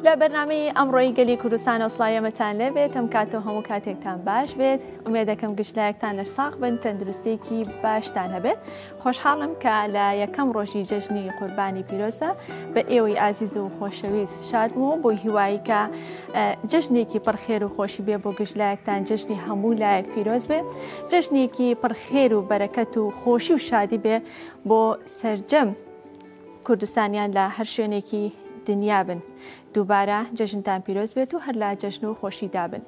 لە بەرنامەی ئەمڕۆی گەلی کوردستانەوە سڵاوی ئێمەتان لێبێت ئەم کاتە و هەموو کاتێکتان باش بێت ئومێدەکەم گشت لایەکتان لەش ساغ بن تەندروستێکی باشتان هەبێت خۆشحاڵم کە لە یەکەم ڕۆژی جەژنی قوربانی پیرۆزە بە ئێوەی ئازیز و خۆشەویست شادم و بۆ هیوایی کە جەژنێکی پڕخێر و خۆشی بێ بۆ گشت لایەکتان جەژنی هەموو لایەک پیرۆز بێ جەژنێکی پڕخێر و بەرەکەت و خۆشی و شادی بێ بۆ سەرجەم کوردستانیان لە هەر شوێنێکی دنیا بن دووبارە جەژنتان پیرۆز بێت و هەر لە جەژن و خۆشیدا بن.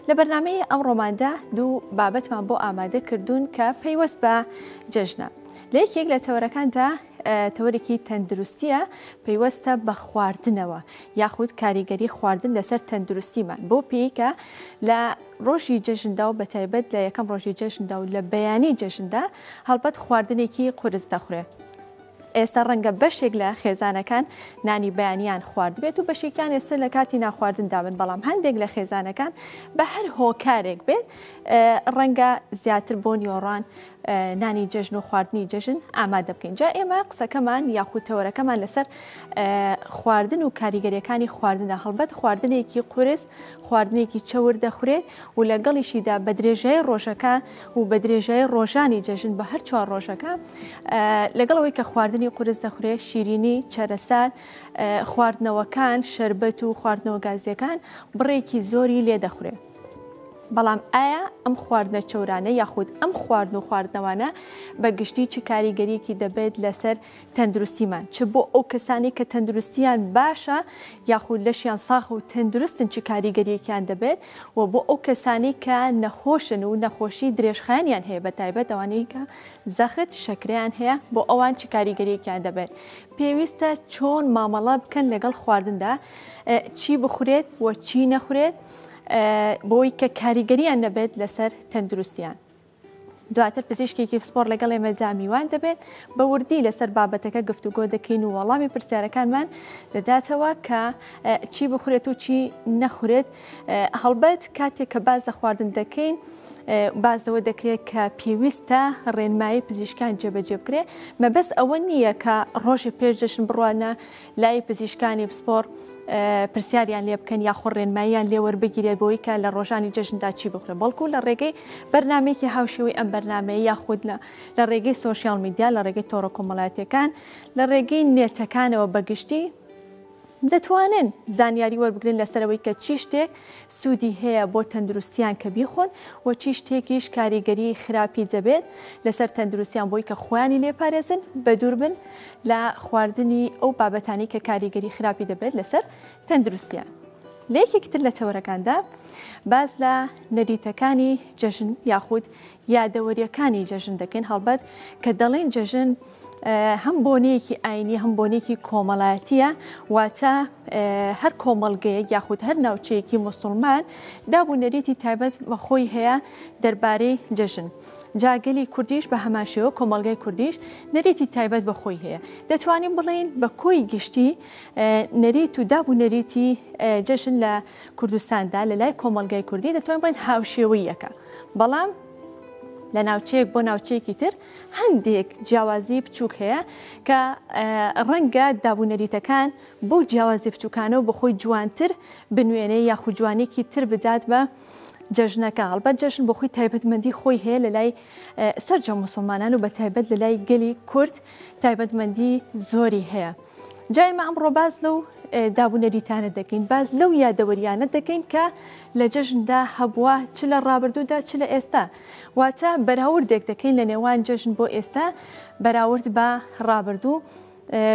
لە بەرنامەی ئەمڕۆماندا دوو بابەتمان بۆ ئامادە کردوون کە پەیوەست بە جەژنە. لە یەکێک لە تەوەرەکاندا تەوەرێکی تەندروستیە پەیوەستە بە خواردنەوە یاخود کاریگەری خواردن لەسەر تەندروستیمان بۆ پێی کە لە ڕۆژی جەژندا و بەتایبەت لە یەکەم ڕۆژی جەژندا و لە بەیانی جەژندا هەڵبەت خواردنێکی قورس دەخورێ. ئێستا ڕەنگە بەشێک لە خێزانەکان نانی بەیانیان خواردبێت و بەشێکیان ئێستا لە کاتی ناخواردندا بن، بەڵام هەندێک لە خێزانەکان بە هەر هۆکارێک بێت ڕەنگە زیاتر بۆ نیۆڕان نانی جەژن و خواردنی جەژن ئامادە بکەین. جا ئێمە قسەکەمان یاخود تەوەرەکەمان لەسەر خواردن و کاریگەریەکانی خواردنە. هەڵبەت خواردنێکی قورس، خواردنێکی چەور دەخورێت و لەگەڵیشیدا بە درێژایی ڕۆژەکە و بە درێژایی ڕۆژانی جەژن بە هەر چوار ڕۆژەکە لەگەڵ ئەوەی کە خواردنی قورس دەخورێت، شیرینی، چەرەسات، خواردنەوەکان، شەربەت و خواردنەوە گازیەکان بڕێکی زۆری لێ دەخورێت. بەڵام ئایا ئەم خواردنە چەورانە یاخود ئەم خواردن و خواردنەوانە بە گشتی چ کاریگەریەکی دەبێت لەسەر تەندروستیمان چ بۆ ئەو کەسانەی کە تەندروستیان باشە یاخود لەشیان ساغ و تەندروستن چ کاریگەریەکیان دەبێت و بۆ ئەو کەسانەی کە نەخۆشن و نەخۆشی درێژخایەنیان هەیە بە تایبەت ئەوانەی کە زەخت شەکرەیان هەیە بۆ ئەوان چ کاریگەریەکیان دەبێت پێویستە چۆن مامەڵە بکەن لەگەڵ خواردندا چی بخورێت و چی نەخورێت بۆی کە کاریگەریان نەبێت لەسەر تەندروستیان. دواتر پزیشکێکی پسپۆڕ لەگەڵ ئێمەدا میوان دەبێت، بە وردی لەسەر بابەتەکە گفتوگۆ دەکەین و وەڵامی پرسیارەکانمان دەداتەوە کە چی بخورێت و چی نەخورێت. هەڵبەت کاتێک کە باس لە خواردن دەکەین، باس لەوە دەکرێت کە پێویستە ڕێنمایی پزیشکان جێبەجێ بکرێت. مەبەست ئەوە نییە کە ڕۆژی پێش جەژن بڕوانە لای پزیشکانی پسپۆڕ پرسیاریان لێ بکەن یاخۆ ڕێنماییان لێ وەربگیرێت بۆی کە لە ڕۆژانی جەژندا چی بخورێت، بەڵکو لە ڕێگەی بەرنامەیەکی هاوشێوەی ئەم بەرنامەیە یاخود لە ڕێگەی سۆشیال میدیا، لە ڕێگەی تۆڕە کۆمەڵایەتیەکان، لە ڕێگەی نێتەکانەوە بەگشتی دەتوانن زانیاری وەربگرن لەسەر ئەوەی کە چی شتێک سوودی هەیە بۆ تەندروستیان کە بیخۆن و چی شتێکیش کاریگەری خراپی دەبێت لەسەر تەندروستیان بۆی کە خۆیانی لێ پارێزن بەدوور بن لە خواردنی ئەو بابەتانەی کە کاریگەری خراپی دەبێت لەسەر تەندروستیان. لە یەکێکی تر لە تەوەرەکاندا باس لە نەریتەکانی جەژن یاخود یادەوەریەکانی جەژن دەکەین هەڵبەت کە دەڵێن جەژن هەم بۆنەیەکی ئاینی هەم بۆنێکی کۆمەڵایەتیە واتە هەر کۆمەڵگەیەک یاخود هەر ناوچەیەکی مسلمان داب و نەریتی تایبەت بە خۆی هەیە دەربارەی جەژن. جا گەلی کوردیش بە هەمان شێوە کۆمەڵگای کوردیش نەریتی تایبەت بە خۆی هەیە. دەتوانین بڵێین بە کۆی گشتی نەریت و داب و نەریتی جەژن لە کوردستاندا لە لای کۆمەڵگای کوردی دەتوانین بڵێین هاوشێوەی یەکە. بەڵام لە ناوچەیەک بۆ ناوچەیەکی تر هەندێک جیاوازی بچووک هەیە کە ڕەنگە داب و نەریتەکان بەو جیاوازی بچووکانە و بەخۆی جوانتر بنوێنێ یاخود جوانیەکی تر بدات بە جەژنەکە. هەڵبەت جەژن بۆ خۆی تایبەتمەندی خۆی هەیە لە لای سەرجەم موسڵمانان و بە تایبەت لە لای گەلی کورد تایبەتمەندی زۆری هەیە. جا ئێمە ئەمڕۆ باس لەو داب و نەریتانە دەکەین، باس لەو یادەوەریانە دەکەین کە لە جەژندا هەبووە چ لە ڕابردوودا چ لە ئێستا. واتە بەراوردێک دەکەین لە نێوان جەژن بۆ ئێستا بەراورد بە ڕابردوو،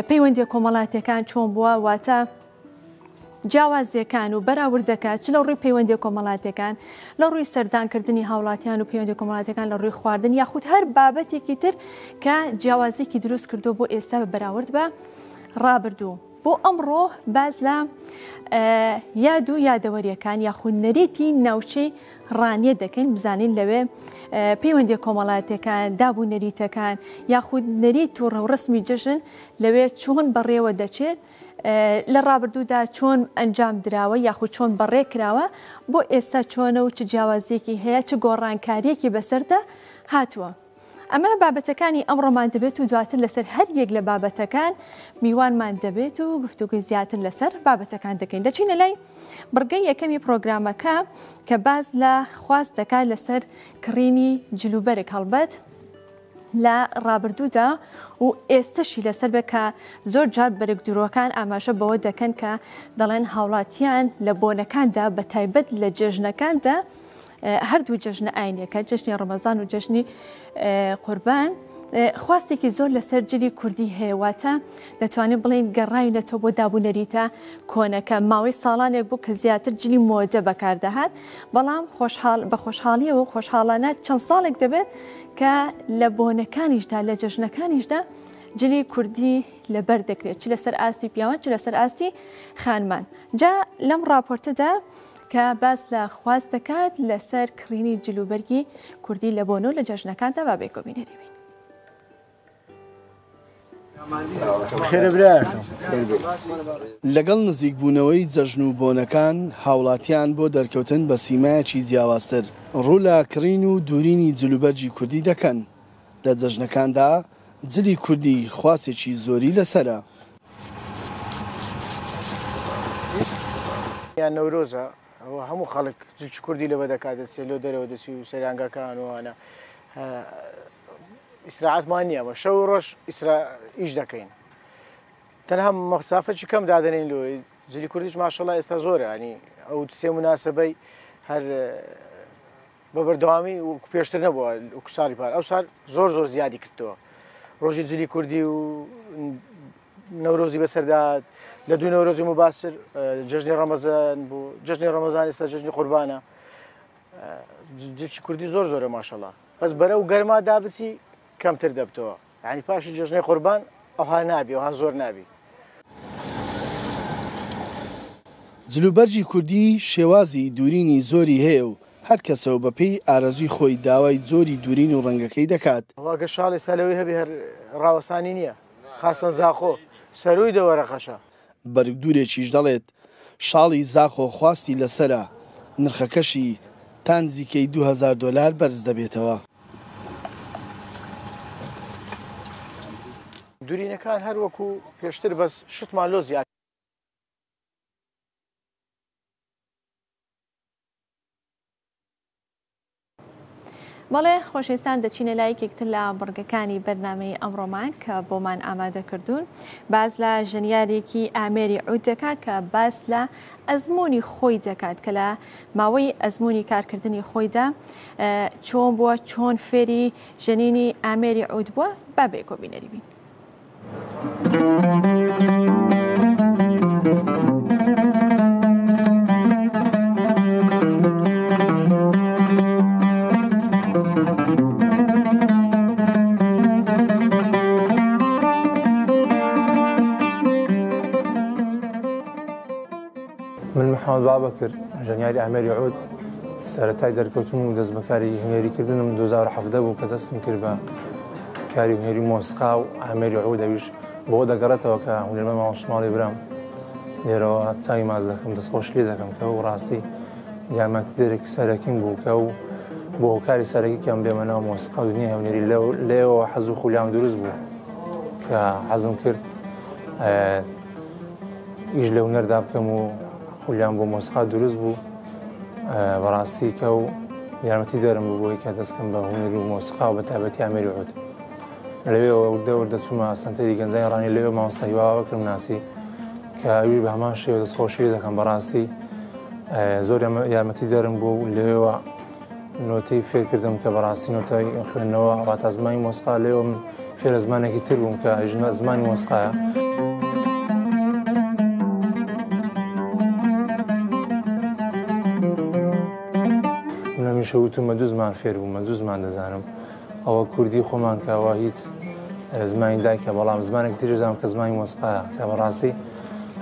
پەیوەندیە کۆمەڵاتیەکان چۆن بووە، واتە جیاوازیەکان و بەراوردەکە چ لە ڕووی پەیوەندیە کۆمەڵاتیەکان، لە ڕووی سەردانکردنی هاوڵاتیان و پەیوەندی کۆمەڵاتیەکان، لە ڕووی خواردن یاخود هەر بابەتێکی تر کە جیاوازیەکی دروست کردووە بۆ ئێستا بە بەراورد بە ڕابردوو. بۆ ئەمڕۆ باس لە یاد و یادەوەریەکان یاخود نەریتی ناوچەی ڕانیە دەکەین، بزانین لەوێ پەیوەندیە کۆمەڵاتیەکان، داب و نەریتەکان یاخود نەریت و ڕێوڕەسمی جەژن لەوێ چۆن بەڕێوە دەچێت، لە ڕابردوودا چۆن ئەنجام دراوە یاخود چۆن بەڕێ کراوە، بۆ ئێستا چۆنە و چ جیاوازیەکی هەیە، چ گۆڕانکاریەکی بەسەردا هاتووە. ئەمە بابەتەکانی ئەمڕۆمان دەبێت و دواتر لەسەر هەر یەک لە بابەتەکان میوانمان دەبێت و گفتوگوی زیاتر لەسەر بابەتەکان دەکەین. دەچینە لای بڕگەی یەکەمی پرۆگرامەکە کە باس لە خواست دەکات لەسەر کڕینی جلوبەرگ هەڵبەت لە ڕابردوودا و ئێستەشی لەسەر بێت کە زۆر جار بەرگدرووەکان ئاماژە بەوە دەکەن کە دەڵێن هاوڵاتیان لە بۆنەکاندا بە تایبەت لە جێژنەکاندا هەردوو جەژنە ئاینیەکە جەژنی ڕەمەزان و جەژنی قوربان خواستێکی زۆر لەسەر جلی کوردی هەیە واتە دەتوانین بڵێین گەڕاوینەتەوە بۆ دابونەریتە کۆنەکە ماوەی ساڵانێک بوو کە زیاتر جلی مۆدە بەکاردەهات بەڵام خۆشحاڵ بە خۆشحاڵیەوە خۆشحاڵانە چەند ساڵێک دەبێت کە لە بۆنەکانیشدا لە جەژنەکانیشدا جلی کوردی لەبەر دەکرێت چ لەسەر ئاستی پیاوان چ لەسەر ئاستی خانمان جا لەم ڕاپۆرتەدا کە باس لە خواست دەکات لەسەر کڕینی جلوبەرگی کوردی لە بۆنە و لە جەژنەکاندا با بێکۆ بینەری بین. لەگەڵ نزیکبوونەوەی جەژن و بۆنەکان، هاوڵاتیان بۆ دەرکەوتن بە سیمایەکی جیاوازتر، ڕوو لە کڕین و دوورینی جلوبەرگی کوردی دەکەن. لە جەژنەکاندا جلی کوردی خواستێکی زۆری لەسەرە. یان نەورۆزە هەموو خەڵک جلکی کوردی لەبەر دەکات دەچێت لۆ دەرەوە دەچی و سەیرانگاکان و ئەوانە. ئیسراعەتمان نییە بە شەو و ڕۆژ ئیسرا ئیش دەکەین تەنها مەسافەکی کەم دادەنین لۆی جلی کوردیش ماشەڵا ئێستا زۆرە ینی ئەو سێ مناسبەی هەر بە بەردەوامی وەکو پێشتر نەبووە وەکو ساڵی پار ئەو سال زۆر زۆر زیادی کردەوە ڕۆژی جلی کوردی و نەورۆزی بەسەردا لە دوو نەورۆزی مباسر جەژنی ڕەمەزان بوو جەژنی ڕەمەزان ئێستا جەژنی قوربانە جلکی کوردی زۆر زۆرە ماشەڵا بەس بەرەو گەرما دابچی کەمتر دەبتەوە یانی پاشی جەژنی قوربان ئەوها نابی ئەوها زۆر نابی. جلوبەرگی کوردی شێوازی دورینی زۆری هەیە و هەر کەسە و بەپێی ئارەزووی خۆی داوای جۆری دورین و ڕەنگەکەی دەکات. وە گەر شاڵ ئێستا لەوەی هەبی هەر ڕاوەستانی نیە خاستەن زاخۆ سەروی دە وەرەقەشە. بەرگدوورێکیش دەڵێت، شاڵی زاخۆ خواستی لەسەرە، نرخەکەشی تا نزیکەی 2000 دۆلار بەرز دەبێتەوە. دورینەکان هەر وەکو پێشتر بەس شتمان لۆ زیاد. بەڵێ خۆشەویستان دەچینە لای یەکێکتر لە بڕگەکانی بەرنامەی ئەمڕۆمان کە بۆمان ئامادە کردوون باس لە ژەنیارێکی ئامێری عود دەکات کە باس لە ئەزمموی خۆی دەکات کە لە ماوەی ئەزمموی کارکردنی خۆیدا چۆن بووە چۆن فێری ژەنینی ئامێری عود بووە با بێکۆ بینەری بین. من محەممەد بابەکر ژەنیاری ئامێری عود سەرەتای دەرکەوتن و دەستبەکاری هونەریکردنم 2017 بوو کە دەستم کرد بە کاری هونەری مۆسیقا و ئامێری عود ئەویش بۆ دەگەڕێتەوە کە هونەرمەند مامۆستا ماڵی برام لێرەوە چاوی ماچ دەکەم دەستخۆشی لێ دەکەم کە ئەو ڕاستی یارمەتیدەرێکی سەرەکیم بوو کە ئەو بۆ هۆکاری سەرەکی کەم بێمە ناو مۆسیقا و دنیای هونەری لێەوە حەز و خولیام دروست بوو کە حەزم کرد ئیش لە هونەردا بکەم و خولیام بۆ مۆسیقا دروست بوو بەڕاستی کە و یارمەتی دەرم بوو بۆی کە دەستکەم بە هونەر و مۆسیقا و بە تایبەتی ئامێری عود لەوێەوە وردە وردە چوومە سەنتەری گەنجانی ڕانی لەوێ مامۆستا هیوا بەکرم ناسی کە ئەویش بە هەمان شێوە دەستخۆشی لێ دەکەم بەڕاستی زۆر یارمەتی دەرم بوو و لەوێوە نۆتەی فێرکردم کە بەڕاستی نۆتەی خوێندنەوە واتا زمانی مۆسیقا لەوێوە من فێرە زمانێکی تر بووم کە ژنە زمانی مۆسیقایە. من هەمیشە وتومە دوو زمان فێر بوومە دوو زمان دەزانم ئەوە کوردی خۆمان کە ئەوە هیچ زمانی دایکە بەڵام زمانێکی تریش دەزانم کە زمانی مۆسیقایە کە بەڕاستی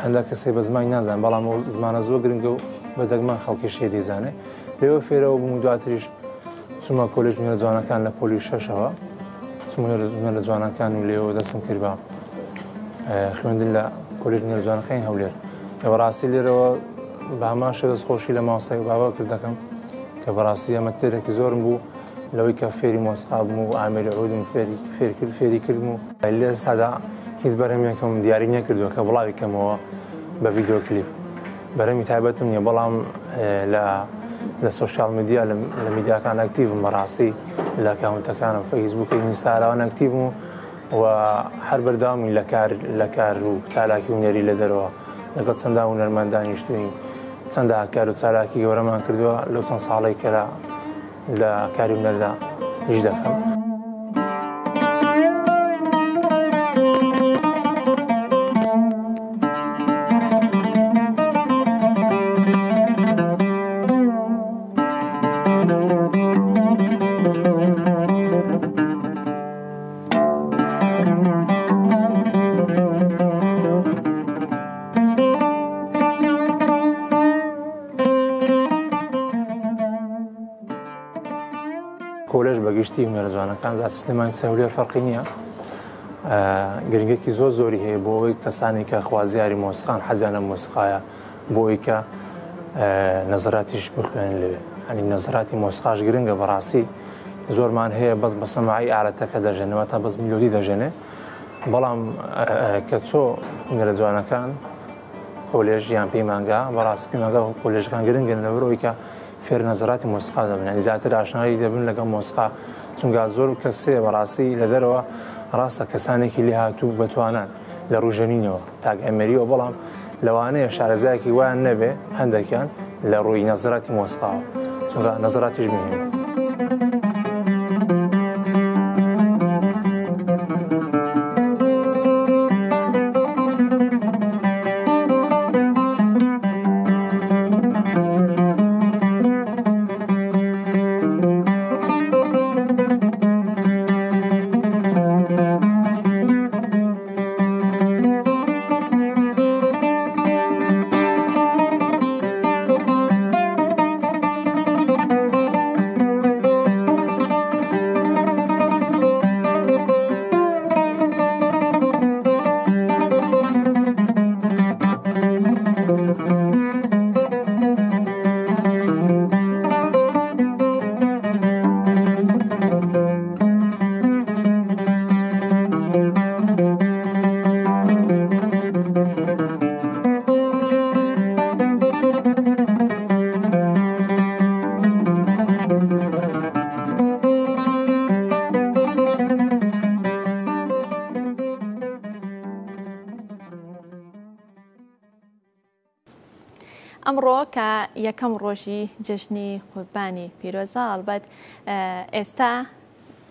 هەندێک کەسێک بە زمانی نازان بەڵام ئەو زمانە زۆر گرنگە و بە دەگمەن خەڵکیش هەیە دەیزانێ لێوە فێرەوە بووم و دواتریش چوومە کۆلێژ هونەرە جوانەکان لە پۆلی شەشەوە چوومە هونەرە جوانەکان و لێوە دەستم کرد بە خوێندن لە کۆلێژ هونەرە جوانەکانی هەولێر کە بەڕاستی لێرەوە بە هەمان شێوە دەستخۆشی لە مامۆستای بابا کرد دەکەم کە بەڕاستی ئەمە تێرێکی زۆرم بوو. لەوەی کە فێری مۆسیقا بم و ئامێری عودم فێری فێر کرد فێری کردم و لە ئێستادا هیچ بەرهەمێکم دیاری نەکردووە کە بڵاوی کەمەوە بە ڤیدیۆ کلیپ بەرهەمی تایبەتم نییە بەڵام لە لە social media لە میدیاکان active م بەڕاستی لە ئەکاونتەکانم فەیسبوک ئینستاراوان active م و و هەر بەردەوامین لە کار لە کار و چالاکی هونەری لە دەرەوە لەگەڵ چەندان هونەرمەند دانیشتوین چەندە کار و چالاکی گەورەمان کردووە لەو چەند ساڵەی کە لە کاری هونەردا ئیش دەکەم. کۆلێژ بە گشتی هونەرە جوانەکان جا سلێمانی چ هەولێر فەرقی نییە گرنگێکی زۆر زۆری هەیە بۆ ئەوەی کەسانی کە خوازیاری مۆسیقان حەزیان لە مۆسیقایە بۆ ئەوەی کە نەزراتیش بخوێنن لەوێ هەنی نەزراتی مۆسیقاش گرنگە بەڕاستی زۆرمان هەیە بەس بە سەماعی ئالەتەکە دەژەنەوە تا بەس میلۆدی دەژەنێ بەڵام کە چۆ هونەرە جوانەکان کۆلێژ یان پەیمانگا بەڕاستی پەیمانگا و کۆلێژەکان گرنگن لەبەرئەوەی کە فێر نەزەراتی مۆسیقا دەبن یانی زیاتر ئاشنایی دەبن لەگەڵ مۆسیقا چونکە زۆر کەس هەیە بەڕاستی لە دەرەوە ڕاستە کەسانێکی لێهاتوو بەتوانان لە ڕووی ژەنینەوە تاک ئەمەریەوە بەڵام لەوانەیە شارەزایەکی وایان نەبێ هەندێکیان لە ڕووی نەزەراتی مۆسیقاوە چونکە نەزەراتیش مهمە. ئەمڕۆ کە یەکەم ڕۆژی جەژنی قوربانی پیرۆزە ئەڵبەت ئێستا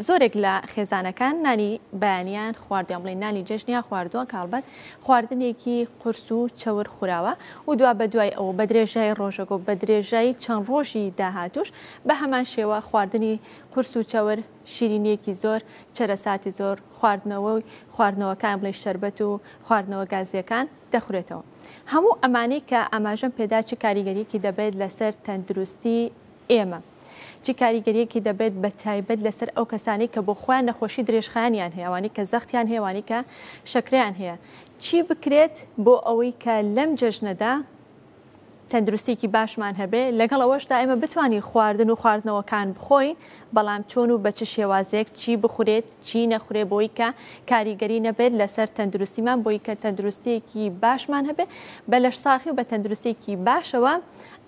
زۆرێک لە خێزانەکان نانی بەیانیان خواردیان بڵێن نانی جەژنیان خواردووە کاڵبەت خواردنێکی قورس و چەور خوراوە و دوا بە دوای ئەو بە درێژای ڕۆژەکە و بە درێژایی چەند ڕۆژی داهاتوش بە هەمان شێوە خواردنی قورس و چەور شیرینیەکی زۆر چەرەساتی زۆر خواردنەوەی خواردنەوەکان بڵێ شەربەت و خواردنەوە گازیەکان دەخورێتەوە. هەموو ئەمانەی کە ئاماژەم پێدا چ کاریگەریەکی دەبێت لەسەر تەندروستی ئێمە؟ چ کاریگەریەکی دەبێت بە تایبەت لەسەر ئەو کەسانەی کە بۆ خۆیان نەخۆشی درێژخایەنیان هەیە، ئەوانەی کە زەختیان هەیە، ئەوانەی کە شەکرەیان هەیە؟ چی بکرێت بۆ ئەوەی کە لەم جەژنەدا تەندروستیەکی باشمان هەبێ، لەگەڵ ئەوەشدا ئێمە بتوانین خواردن و خواردنەوەکان بخۆین، بەڵام چۆن و بە چ شێوازێک، چی بخورێت، چی نەخورێ بۆی کە کاریگەری نەبێت لەسەر تەندروستیمان، بۆی کە تەندروستیەکی باشمان هەبێ، بە لەشساغی و بە تەندروستیەکی باشەوە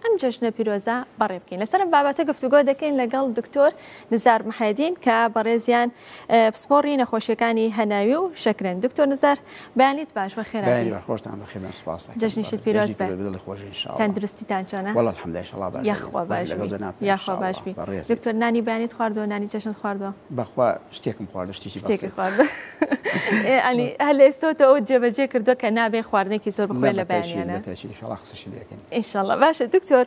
ئەم جەژنە پیرۆزە بەڕێ بکەین. لەسەر ئەم بابەتە گفتوگۆ دەکەین لەگەڵ دکتۆر نزار محێدین کە بەڕێزیان پسپۆڕی نەخۆشیەکانی هەناوی و شەکرن. دکتۆر نزار بەیانیت باش، بەخێرهاتی. بەیانی باش، خۆشتان بەخێر بێن، سوپاس دەکەم. جەژنیشت پیرۆز بێ. جەژنی پیرۆز بێ، دڵی خۆش ان شاء الله. تەندروستیتان چۆنە؟ وەڵا الحمدلله ان شاء الله باش. یاخوا باش لەگەڵ بی. جەنابتان یاخوا باش بی. بەڕێزی. دکتۆر نانی بەیانیت خواردووە؟ نانی جەژنت خواردووە؟ بەخوا شتێکم خواردووە، شتێکی شتێکی بەسیط. خواردووە. ئێ ئەنی هەر لە ئێستەوە تۆ ئەوت جێبەجێ کردووە کە نابێ خواردنێکی زۆر بخورێ لە بەیانیانە. بە تەئکید، ان شاء الله قسەشی لێ ئەکەین. ان شاء الله. باشە دکتۆر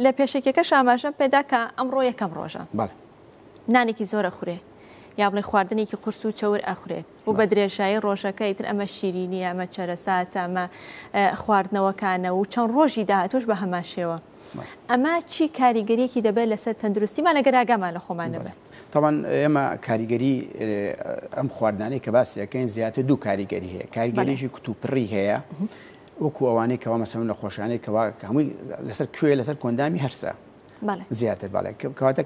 لە پێشەکیەکەش ئاماژەم پێدا کە ئەمڕۆ یەکەم ڕۆژە. بەڵێ. نانێکی زۆر ئەخورێ یا بڵێ خواردنێکی قورس و چەور ئەخورێت و بە درێژایی ڕۆژەکە ئیتر ئەمە شیرینیە ئەمە چەرەساتە ئەمە خواردنەوەکانە و چەند ڕۆژی داهاتوش بە هەمان شێوە ئەمە چی کاریگەریەکی دەبێت لەسەر تەندروستیمان ئەگەر ئاگامان لە خۆمان نەبێت؟ تەبعەن ئێمە کاریگەری ئەم خواردنانەی کە باسی ئەکەین زیاتر دوو کاریگەری هەیە کاریگەریی کوتوپڕی هەیە وەکو ئەوانەی کەوا مەسەلەن نەخۆشانەی کەوا هەمووی لەسەر کوێ لەسەر کۆندامی هەرسە. زیاتر بەڵێ کەواتە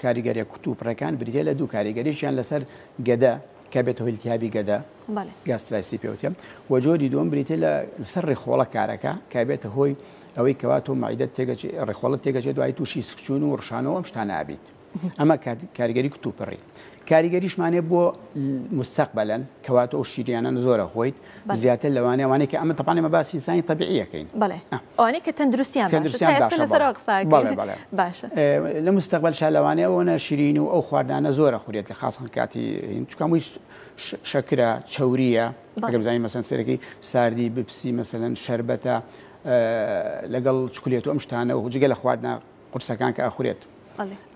کاریگەریە کوتوپڕەکان بریتە لە دوو کاریگەریشیان لەسەر گەدە کە بێتە هۆی التهابی گەدە gastritis ی پێوتێ و جۆری دووەم بریتە لە لەسەر ڕیخۆڵە کارەکە کە بێتە هۆی ئەوەی کەوا تۆ مەعیدەت تێگەچێ ڕیخۆڵت تێگەچێت دوای تووشی سکچوون و ڕشانەوە ئەم شتانە ئەبیت. ئەمە کاریگەری کتوپڕی کاریگەریشمانێ بۆ مستەقبلەن کەواتە ئەو شیریانە زۆرە خۆیت زیاتر لەوانەیە ئەوانەی کە ئەمە تەبعەن ئێمە باسی ئینسانی تەبیعیەکەین بەڵێ ئەوانەی کە تەندروستیان تەندروستیان باشە لەسەر قسە بەڵێ باشە لە مستەقبل شا لەوانەیە ئەوەنە شیرین و ئەو خواردانە زۆرە خورێت لە خاصن کاتی هین چونکە هەمووی شەکرە چەوریە ئەگەر بزانین مەسەن سەرەکی ساردی بپسی مەسەلەن شەربەتە لەگەڵ چکلێت و ئەم شتانە و جگە لە خواردنە قورسەکان کە ئەخورێت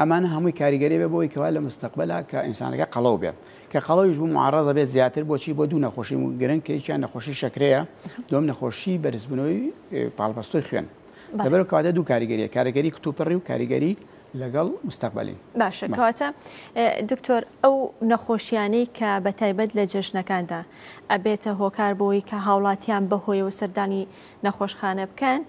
ئەمانە هەمووی کاریگەری بێ بۆی کەوا لە مستەقبلا کە ئینسانەکە قەڵەو بێ کە قەڵەویش بوو معڕەزە بێت زیاتر بۆچی بۆ دوو نەخۆشی گرنگ کە یەکیان نەخۆشی شەکرەیە دووەم نەخۆشی بەرزبوونەوەی پاڵپەستۆی خوێن لەبەر کەواتە دوو کاریگەریە کاریگەری کتوپڕی و کاریگەری لەگەڵ مستەقبلی. باشە کەواتە دکتۆر ئەو نەخۆشیانەی کە بە تایبەت لە جەژنەکاندا ئەبێتە هۆکار بۆی کە هاوڵاتیان بەهۆیەوە سەردانی نەخۆشخانە بکەن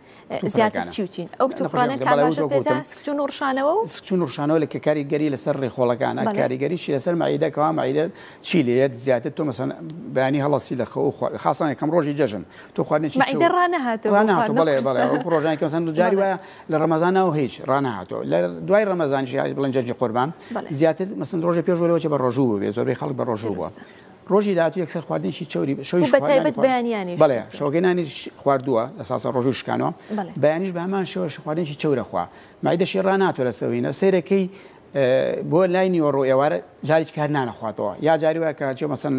زیاتر چی و چین ئەو کتوپڕانە کە ئاماژەت پێدا سکچوون و ڕشانەوە و سکچوون و ڕشانەوە لە کە کاریگەری لەسەر ڕیخۆڵەکانە کاریگەریشی لەسەر مەعیدە کەوا مەعیدە چی لێیەت زیاتر تۆ مەسەن بەیانی هەڵەسی لە خەو خاصان یەکەم ڕۆژی جەژن تۆ خواردنێکی مەعیدە ڕانەهاتەوە ڕانەهاتەوە بەڵێ بەڵێ وەکو ڕۆژانی کە مەسەن جاری وایە لە ڕەمەزانەوە هیچ ڕانەهاتەوە لە دوای ڕەمەزانیش بڵێن جەژنی قوربان زیاتر مەسەن ڕۆژێ پێش وەرەوە بە ڕۆژوو بوو بێ زۆربەی خەڵک بە ڕۆژوو بووە ڕۆژی داهاتوو یەکسەر خواردنێکی چەوری شەویش بە تایبەت بەیانیانیش بەڵێ شەوەکەی نانی خواردووە لە ساسە ڕۆژوو شکانەوە بەیانیش بە هەمان شێوەش خواردنێکی چەورە خوا مەعیدەشی ڕاناتوە لە سەوینە سەیرەکەی بۆ لای نیوەڕۆ ئێوارە جارێکی کار نانەخواتەوە یا جاری وایە کە چێ مەسەن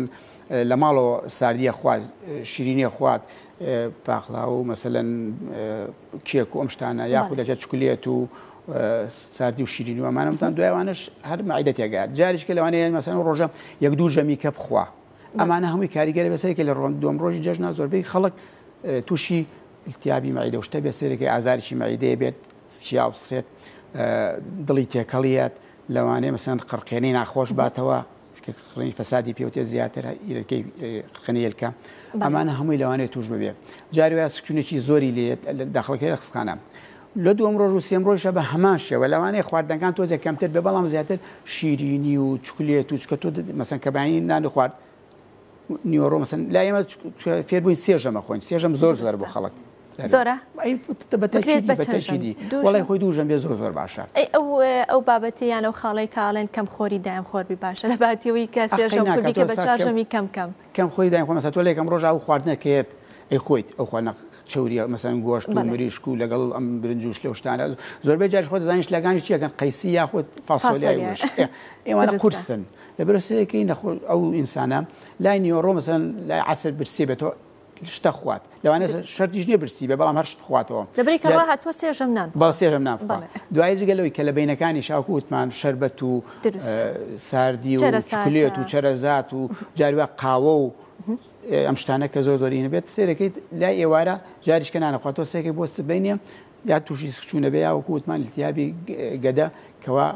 لە ماڵەوە ساردیە خوات شیرینیە خوات پاقلا و مەسەلەن کێک و ئەم شتانە یاخود دەچێت چکلێت و ساردی و شیرینی و ئەمانە وتان دوای ئەوانەش هەر مەعیدە تێگات جاریش کە لەوانەیە مەسەن ڕۆژە یەک دوو ژەمی کە بخوا ئەمانە هەمووی کاریگەری بەسەر کە لە ڕۆن دووەم ڕۆژی جەژنا زۆربەی خەڵک تووشی التیابی مەعیدە و شتە بێ سێرەکەی ئازارێکی مەعیدەیە بێت چیا و سێت دڵی تێکەڵیات لەوانەیە مەسەن قڕقێنەی ناخۆش باتەوە قڕقێنەی فەسادی پێوتێ زیاتر ئیرەکەی قڕقێنەی یەلکە ئەمانە هەمووی لەوانەیە توش ببێ جاری وایە سکچونێکی زۆری لێ داخڵەکەی لە خستخانە لە دووەم ڕۆژ و سێم ڕۆژە بە هەمان شێوە لەوانەیە خواردنەکان تۆزێک کەمتر بێ بەڵام زیاتر شیرینی و چکلێت و چکە تۆ مەسەن کە بەیانی نان خوارد نیوەڕۆ مەسەن لای ئێمە فێربووین سێ ژەمە خۆین سێ ژەم زۆر زۆر بۆ خەڵک زۆرە بەتەکیدی وڵی خۆی دوو ژەم بێ زۆر زۆر باشە ئەی ئەو ئەو بابەتی یان ئەو خاڵی کاڵێن کەم خۆری دایم خۆربی باشە لە باتیەوەی کە سێژەم کوردی بە چوار ژەمی کەم کەم کەم خۆری دایم خۆ مەسە تۆ لە یەکەم ڕۆژ ئەو خواردنەکەیت ئەی خۆیت ئەو خواردنە چەوریە مەسەن گۆشت و مریشک و لەگەڵ ئەم برنج و شلە و شتانە زۆربەی جاریش خۆت دەزانین شلەکانیش چیەکەن قەیسی یاخود فاسۆلیای وشک ئێوانە قورسن لەبەر سەرەکەی نەخۆ ئەو ئینسانە لای نیوەڕۆ مەسەن لای عەسر برسی بێتەوە شتە خوات لەوانەیە شەرتیش نییە برسی بێ بەڵام هەر شت بخواتەوە لەبەری کە ڕاهاتووە سێژەم نان بەڵێ سێژەم نان بخوا دوایی جگە لەوەی کە لە بەینەکانی شاوکو وتمان شەربەت و ساردی و چکلێت و چەرەزات و جاری وا قاوە و ئەم شتانە کە زۆر زۆری نەبێت سێرەکەیت لای ئێوارە جاریش کە نانەخواتەوە سێکەی بۆ سبەینێ یا تووشی سکچوونە بێ یا وەکو وتمان التیابی گەدە کەوا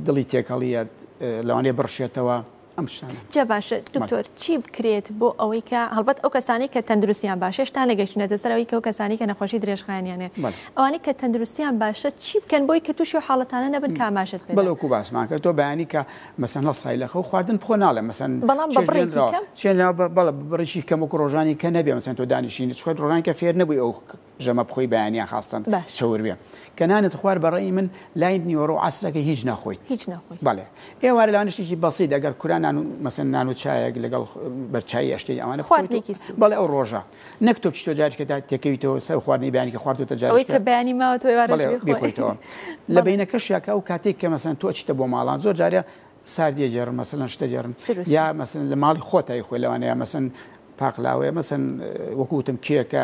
دڵی تێکەڵیە لەوانەیە بڕشێتەوە ئەم شتانە. جا باشە دکتۆر چی بکرێت بۆ ئەوەی کە هەڵبەت ئەو کەسانەی کە تەندروستیان باشە هێشتا نەگەیشتونەتە سەر ئەوەی کە ئەو کەسانەی کە نەخۆشی درێژخایەنیان هەیە ئەوانەی کە تەندروستیان باشە چی بکەن بۆی کە تووشی ئەو حاڵەتانە نەبن کە ئاماژەت پێدا؟ بەڵێ وەکو باسمان کرد تۆ بەیانی کە مەسەن هەڵسای لە خەو خواردن بخۆ ناڵێم مەسەن بەڵام بە بڕێکی کەم چێنراوە بەڵێ بە بڕێکی کەم وەکو ڕۆژانی کە نەبێ مەسەن تۆ دانیشینی چونکە ڕۆژانی کە فێر نەبووی ئەو ژەمە بخۆی بەیانیان خاستەن چەور بێ کە نانت خوار بە ڕەئی من لای نیوەڕۆ عەسرەکە هیچ نەخۆیت هیچ نەخۆی بەڵێ ئێوارە لەوانە شتێکی بەسیت ئەگەر کورا نان و مەسەن نان و چایەک لەگەڵ بەرچایی ئەشتێک ئەوانە خواردنێکی سوک بەڵێ ئەو ڕۆژە نەک تۆ بچیتەوە جارێکە تا تێکەویتەوە سەر خواردنی بەیانی کە خواردوتە جارێک ئەوەی کە بەیانی ماوەتەوە ئێوارەش بەڵێ بیخۆیتەوە لە بەینەکەشیا کە ئەو کاتێک کە مەسەن تۆ ئەچیتە بۆ ماڵان زۆر جارێ ساردیە گێڕن مەسەلەن شتە گێڕن یا مەسەن لە ماڵی خۆتای خۆی لەوانەیە مەسەن پاقلاوەیە مەسەن وەکو وتم کێکە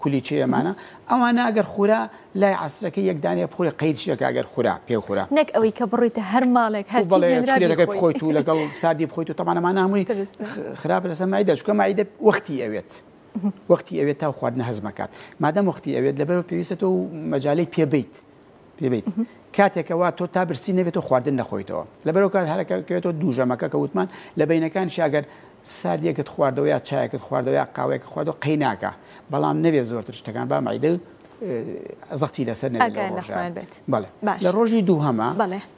کولیچەیە ئەمانە ئەوانە ئەگەر خورا لای عەسرەکە یەک دانەیە بخورێ قەید شتێکە ئەگەر خورا پێ خورا نەک ئەوەی کە بڕۆیتە هەر ماڵێک هەرچی بەڵێ هێنرا چکلێتەکەی بیخۆی. بخۆیت و لەگەڵ ساردی بخۆیت و تەبعەن ئەمانە هەمووی خراپە لەسەر مەعیدە چونکە مەعیدە وەختی ئەوێت وەختی ئەوێت تا خواردنە هەزمەکات مادەم وەختی ئەوێت لەبەرەوە پێویستە تۆ مەجالەی پێ بیت پێ بیت کاتێک کەوا تۆ تا برسی نەبێت تۆ خواردن نەخۆیتەوە لەبەرەوە کات هەرەکە کەوێتەوە دوو ژەمەکە کە وتمان لە بەینەکان شاگەر ساردیەکت خواردەوە یا چایەکت خواردەوە یا قاوەیەکت خواردەوە قەی ناکا بەڵام نەبێت زۆرتر شتەکان با مەعیدە. زەختی لەسەر نەبێت بەڵێ لە ڕۆژی دووهەمە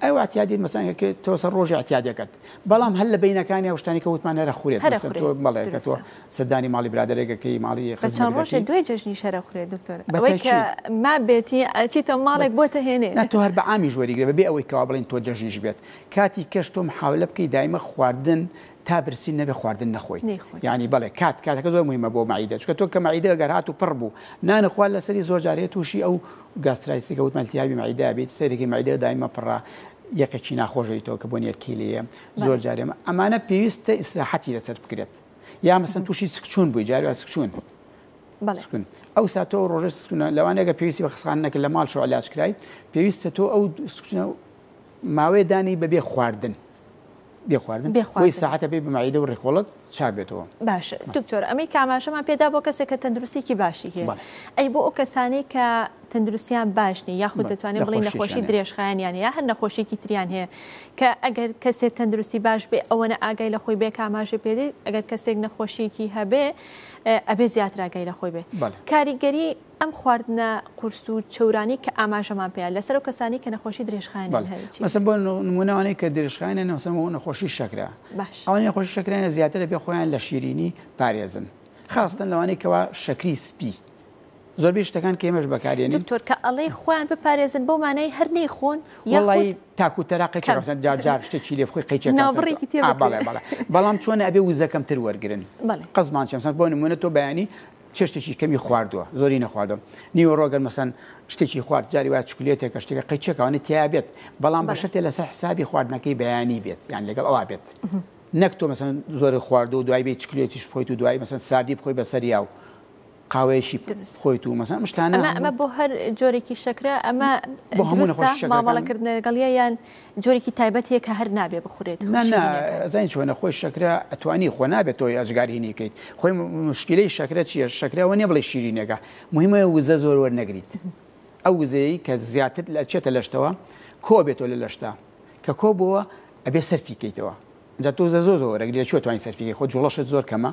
ئەو اعتیادی مەسەن تۆ سەر ڕۆژی اعتیادەکەت بەڵام هەر لە بینەکانی ئەو شتانی کە وتمان هەرە خورێت تۆ بەڵێ کە تۆ سەردانی ماڵی برادەرێکەکەی ماڵی چەند ڕۆژێ دوای جەژنی شەرە خورێت دکتۆر ئەوەی کە ما بێتی ئەچیتە ماڵێک بۆتە هێنێ تۆ هەر بە عامی ژوەریگرە بەبێ ئەوەی کەوا بڵێن تۆ جەژنیش بێت کاتی کەش تۆ محاولە بکەی دایمە خواردن تا برسی نەبێ خواردن نەخۆیت یانی بەڵێ کات کاتەکە زۆر مهمە بۆ مەعیدە چونکە تۆ کە مەعیدە گەر هات و پڕ بوو نان خوارد لەسەری زۆر جارێ تووشی ئەو gastritis ی کە وتمان التهابی مەعیدە بێت سەیرێکی مەعیدە دایمە پڕە یەکێکی ناخۆشەی تۆ کە بۆ نیەرکی لێیە زۆر جارێ ئەمانە پێویستە ئیسراحەتی لەسەر بکرێت یا مەسەن تووشی سکچوون بووی جاری وا سکچوون سکون ئەو ساتۆ ڕۆژە سکونە لەوانەیە گەر پێویستی بە خەستەخانە نەکرد لە ماڵ شو علاج کرای پێویستە تۆ ئەو سکچونە ماوەیە دانی بەبێ خواردن بێ خواردن بۆی ساعتە بێ بە مەعیدە و ڕیخۆڵت چاک بێتەوە. باشە دکتۆر ئەمەی کە ئاماژەمان پێدا بۆ کەسێک کە تەندروستیکی باشی هەیە ئەی بۆ ئەو کەسانەی کە تەندروستیان باش نیە یاخود دەتوانین بڵێین نەخۆشی درێژخایەنیان هەیە یا هەر نەخۆشیکی تریان هەیە کە ئەگەر کەسێک تەندروستی باش بێ ئەوەنە ئاگای لە خۆی بێ کە ئاماژە پێدەیت ئەگەر کەسێک نەخۆشیکی هەبێ ئەبێ زیاتر ئاگای لە خۆی بێ کاریگەری ئەم خواردنە قورس و چەورانەی کە ئاماژەمان پێیان لەسەر ئەو کەسانەی کە نەخۆشی درێژخایەنیان هەیە چین؟ مەسەن بۆ نموونە ئەوانەی کە درێژخایەنیان هەیە مەسەن بۆ نەخۆشی شەکرە باش ئەوانەی نەخۆشی شەکرەیان هەیە زیاتر ئەبێ خۆیان لە شیرینی پارێزن خاستەن لەوانەی کەوا شەکری سپی زۆربەی شتەکان کە ئێمەش بەکارێنین. دکتۆر کە ئەڵێی خۆیان بپارێزن بەو مانای هەر نەیخۆن یاخود وەڵایی تاکو تەرا قەیچێک کەم مەسەن جار جار شتێکی لێ بخۆی قەیچێک کەمتر ناوبڕێکی تێ ئا بکرێ بەڵێ بەڵێ بەڵام چۆنە ئەبێ وزە کەمتر وەرگرن بەڵێ قەزمان چیە مەسەن بۆ نموونە تۆ بەیانی چێشتێکی کەمی خواردووە زۆری نەخواردووە نیوەڕۆ گەر مەسەن شتێکی خوارد جاری وایە چکلێتێکە شتێکە قەیچێکە ئەوانەی تیا بێت بەڵام بە شەرتێ لەسەر حسابی خواردنەکەی بەیانی بێت یان لەگەڵ ئەوە بێت نەک تۆ مەسەن زۆر خواردووە و دوای بێ چکلێتیش بخۆیت و دوای مەسەن ساردی بخۆی بەسەریا و قاوەیەکی بخۆیت و مەسەن ئەم شتانە ئەمە ئەمە بۆ هەر جۆرێکی شەکرە ئەمە بۆ هەموو نەخۆشی شەکرەکان مامەڵەکردن لەگەڵیە یان جۆرێکی تایبەت هەیە کە هەر نابێ بخورێت نا نا ئەزانی چۆنە خۆی شەکرە ئەتوانی خۆ نابێت تۆ ئەجگار هینی کەیت خۆی مشکلەی شەکرە چییە شەکرە ئەوە نییە بڵێ شیرینەکە مهمە وزە زۆر وەرنەگریت ئەو وزەیە کە زیاتر لە چێتە لەشتەوە کۆ بێتەوە لە لەشتا کە کۆ بووە ئەبێ سەرفی کەیتەوە جا تۆ زە زۆر زۆر وەرەگری لە کوێ توانی سەرفی کەی خۆ جوڵەشت زۆر کەمە